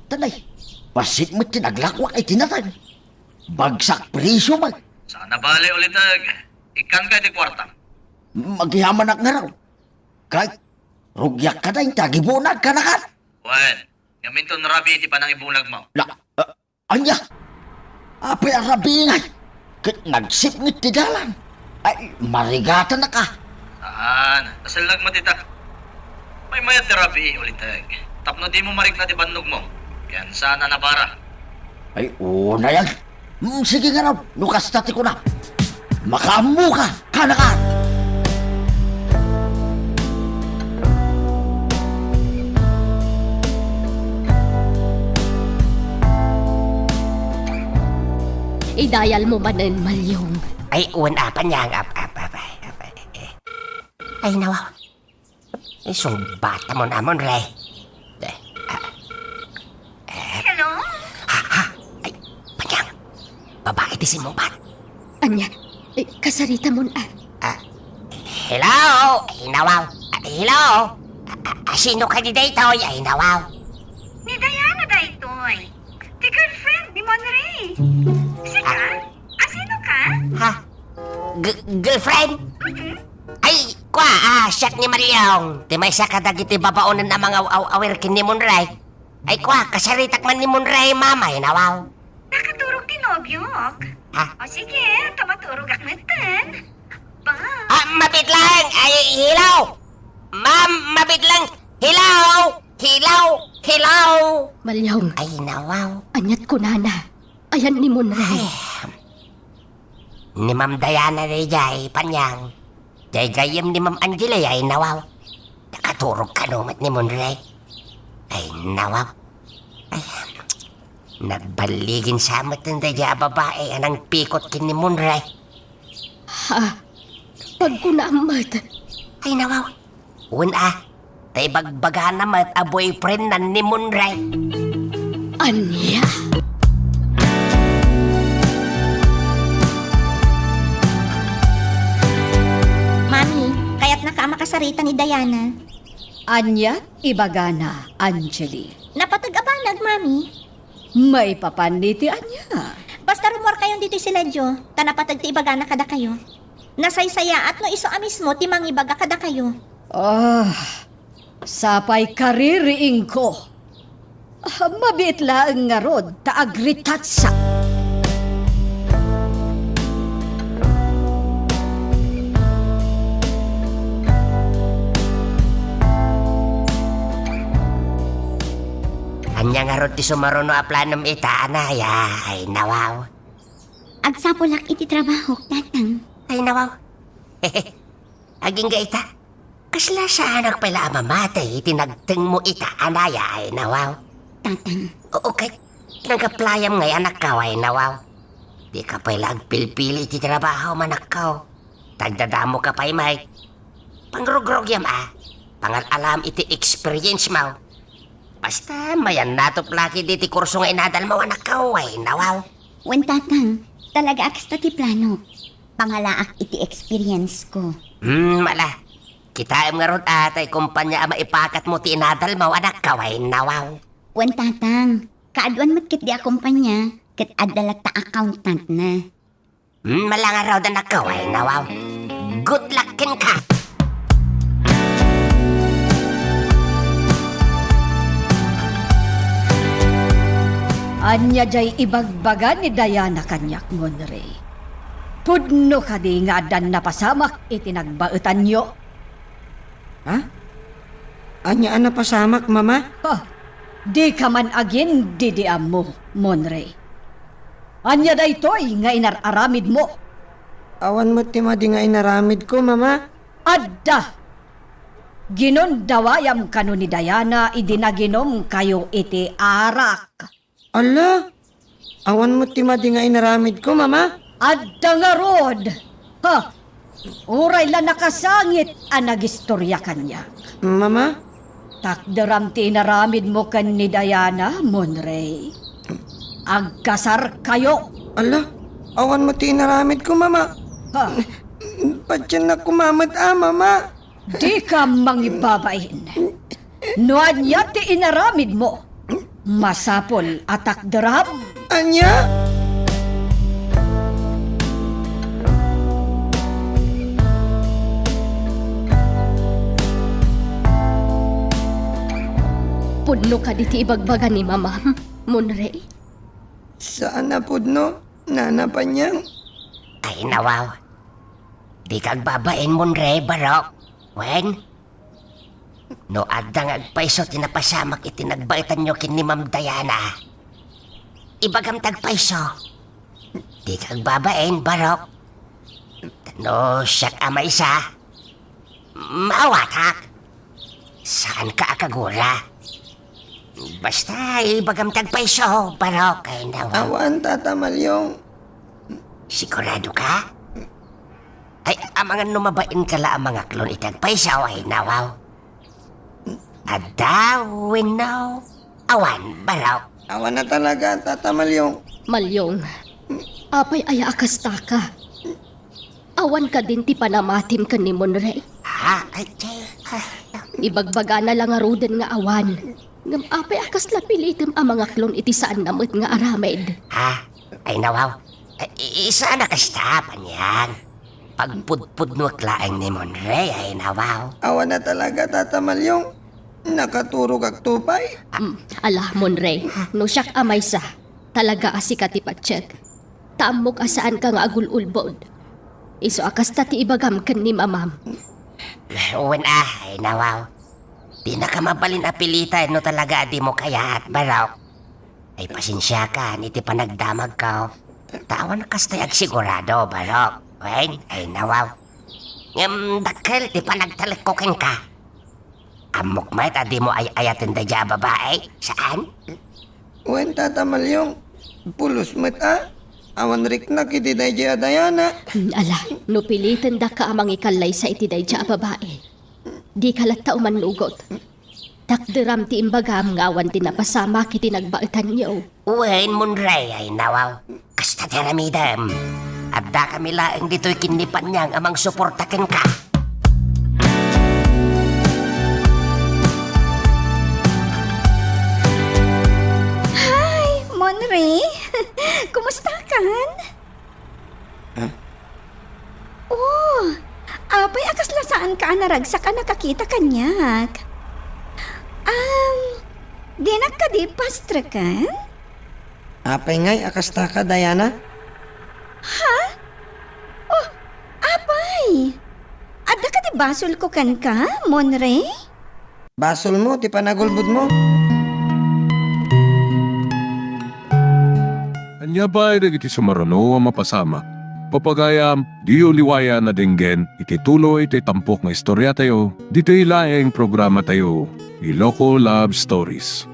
tanay, bassit met ti naglakuak iti nateng. Bagsak presio met. Saan a bale, uliteg. Ikkanka iti kuartam. Magyamanak ngarud. Ket, rugiak kadi ti agibunag, kanakan. Wen, ngem inton rabii ti panangibunagmo. La, ah, Ania? Apay a rabii ngay? Ket nagsipnget ti dalan. Ay, marigatanak a. Saan, nasellag met ita. Maymayat ti rabii, uliteg. Tapno dimo marikna ti bannogmo. Ken saan a nabara. Ay, unayag. Hmm, sige ngarud, no kasta ti kunam. Makaammoka, kanakan! Idayalmo manen, Malyong. Ay, wen a, Panyang, ap-, ap-, ap-, ap-, ap-, eh. Ay, nawaw. Ay, sungbatamon, Monray. Eh, ah, eh. Hello? Ha, ha? Ay, Panyang. Babae ti simmungbat. Ania? Eh, kasaritamon a. Ah, hello? Ay, nawaw. Ah, hello? Ah, ah, ah, sino kadi daytoy? Ay, nawaw. Ni Diana daytoy. Ti girlfriend ni Monray. Sika? Ah. Asino ka? Ha? G-, girlfriend? Mm-mm. Ay, kua, ah, siak ni Malyong. Ti maysa kadagiti babaonen a mangaw-aw-awir ken ni Monray. Ay, kua, kasaritak man ni Monray, mama, ay, nawaw. Nakaturog ti nobiok. Ha? O sige, ta maturogak metten. Bye. Ah, mabiit lang. Ay, hello. Ma'am, mabiit lang. Hello. Hello. Hello. Malyong. Ay, nawaw. Aniat kunana? Ayan ni Monray. Ay, ni Ma'am Diana daydiay, Panyang. Daydiay ni Ma'am Angela, ay, nawaw. Ta Katurog kano met ni Monre. Ay, nawaw. Ay, nagballigin sa met daydiay a babai a nangpikot ken ni Monre. Ha? Pagkunam met. Ay, nawaw. Wen a, ta ibagbagana met a boyfriendna ni Monre. Ania? Mami, kayatnaka a makasarita ni Diana. Ania ibagana, Angeli? Napateg a banag, Mami. Maipapan iti ania? Basta rumuarkayon ditoy siledio, ta napateg ti ibagana kadakayo. Nasaysayaat no isu a mismo ti mangibaga kadakayo. Ah, sapay kaririingko. Ah, mabiit laeng ngarud ta agritatsak. Ania ngarud ti sumaruno a planom ita, Anaya? Ay, nawaw. Agsapulak iti trabahok, Tatang. Ay, nawaw. Agingga ita. Kasla saanak pay la a mamatay iti nagtengmo ita, Anaya, ay, nawaw. Tatang. Oo, ket nagaplayam ngay, anakkaw, ay, nawaw. Dika pay la agpilpili iti trabahom, anakkaw. Tagdadamoka pay met. Pangrugrugem a. Pangal-alam iti experience mo. Basta, mayan natupla ketdi ti kurso nga inadalmo, anakkaw, ay, nawaw. Wen, Tatang. Talaga a kasta ti plano. Pangalaak iti experience ko. Hmm, ala. Kitaem ngarud a tay kumpanya a maipakatmo ti inadalmo, anakkaw, ay, nawaw. Wen, Tatang. Kaaduan met ketdi a kumpanya, ket adda latta accountantna. Hmm, ala ngarud, anakkaw, ay, nawaw. Good luck kenka! Ania jay ibagbaga ni Diana kaniak, Monre? Pudno kadi nga addan napasamak iti nagbaetanyo? Ha? Ania a napasamak, Mama? Ha? Dika man agindidiammo, Monre. Ania daytoy nga inar-aramidmo? Awan met ti madi nga inaramidko, Mama. Adda! Ginundawayam kano ni Diana idi naginumkayo iti arak. Ala, awan met ti madi nga inaramidko, Mama. Adda ngarud! Ha! Uray la nakasangit a nagistoria kaniak. Mama? Takderam ti inaramidmo ken ni Diana, Monre. Agkasarkayo. Ala, awan met ti inaramidko, Mama. Ha? Patiennak koma met a, Mama. Dika mangibabain. No ania ti inaramidmo, masapul a takderam. Ania? Pudno kadi ti ibagbaga ni Mamam, Monre? Saan a pudno, Nana Panyang. Ay, nawaw. Dika agbabain, Monre, barok. Wen? No adda nga agpayso ti napasamak iti nagbaetanyo ken ni Ma'am Diana, ibagam ti agpayso. Dika agbabain, barok. No siak a maysa, maawatak. Saanka a kagura. Basta, ibagam ti agpayso, barok, ay, nawaw. Awan, Tata Malyong. Sigurado ka? Ay, amangan no mabain ka la a mangaklon iti agpayso, ay, nawaw. Adda wenno awan, barok? Awan a talaga, Tata Malyong. Malyong, apay aya a kastaka? Awan kadin ti panamatim ken ni Monre? Ha? Ay, ti, ah. Ibagbagana la ngaruden nga awan. Ngem apay a kasla pilitem a mangaklon iti saanna met nga aramid? Ha? Ay, nawaw. Ay, i-, saan a kasta, Panyang. Pagpudpudnuek laeng ni Monre, ay, nawaw. Awan a talaga, Tata Malyong. Nakaturogakto pay. Mm, ala, Monre, no siak a maysa, talaga a sika ti patiek. Ta ammok a saanka nga agul-ulbod. Isu a kasta ti ibagam ken ni Mamam. Wen a, ay, nawaw. Dinaka mabalin a pilitan no talaga a dimo kayat, barok. Ay, pasensiakan iti panagdamagko. Ta awan kastay agsigurado, barok. Wen, ay, nawaw. Ngem dakkel ti panagtalekko kenka. Ammok met a dimo ay-ayaten daydiay a babai, saan? Wen, Tata Malyong, pulos met a. Awan riknak iti daydiay a Diana. Hmm, ala, no pilitendaka a mangikallaysa iti daydiay a babai, dika latta umannugot. Takderam ti imbagam nga awan ti napasamak iti nagbaetanyo. Wen, Monrey, ay nawaw. Kasta ti aramidem. Addakami laeng ditoy ken ni Panyang a mangsuporta kenka. Hi, Monrey. Kumustakan? Ah? Oh, apay a kasla saanka a naragsak a nakakita kaniak? Um, dinak kadi pastreken? Apay ngay a kastaka, Diana? Ha? Oh, apay! Adda kadi basolko kenka, Monrey? Basolmo ti panagulbodmo. Ania pay dagiti sumaruno a mapasamak? Papagayam, diyo liwayan a denggen iti tuloy ti tampok nga istoriatayo, ditoy laeng programatayo, Iloko Love Stories.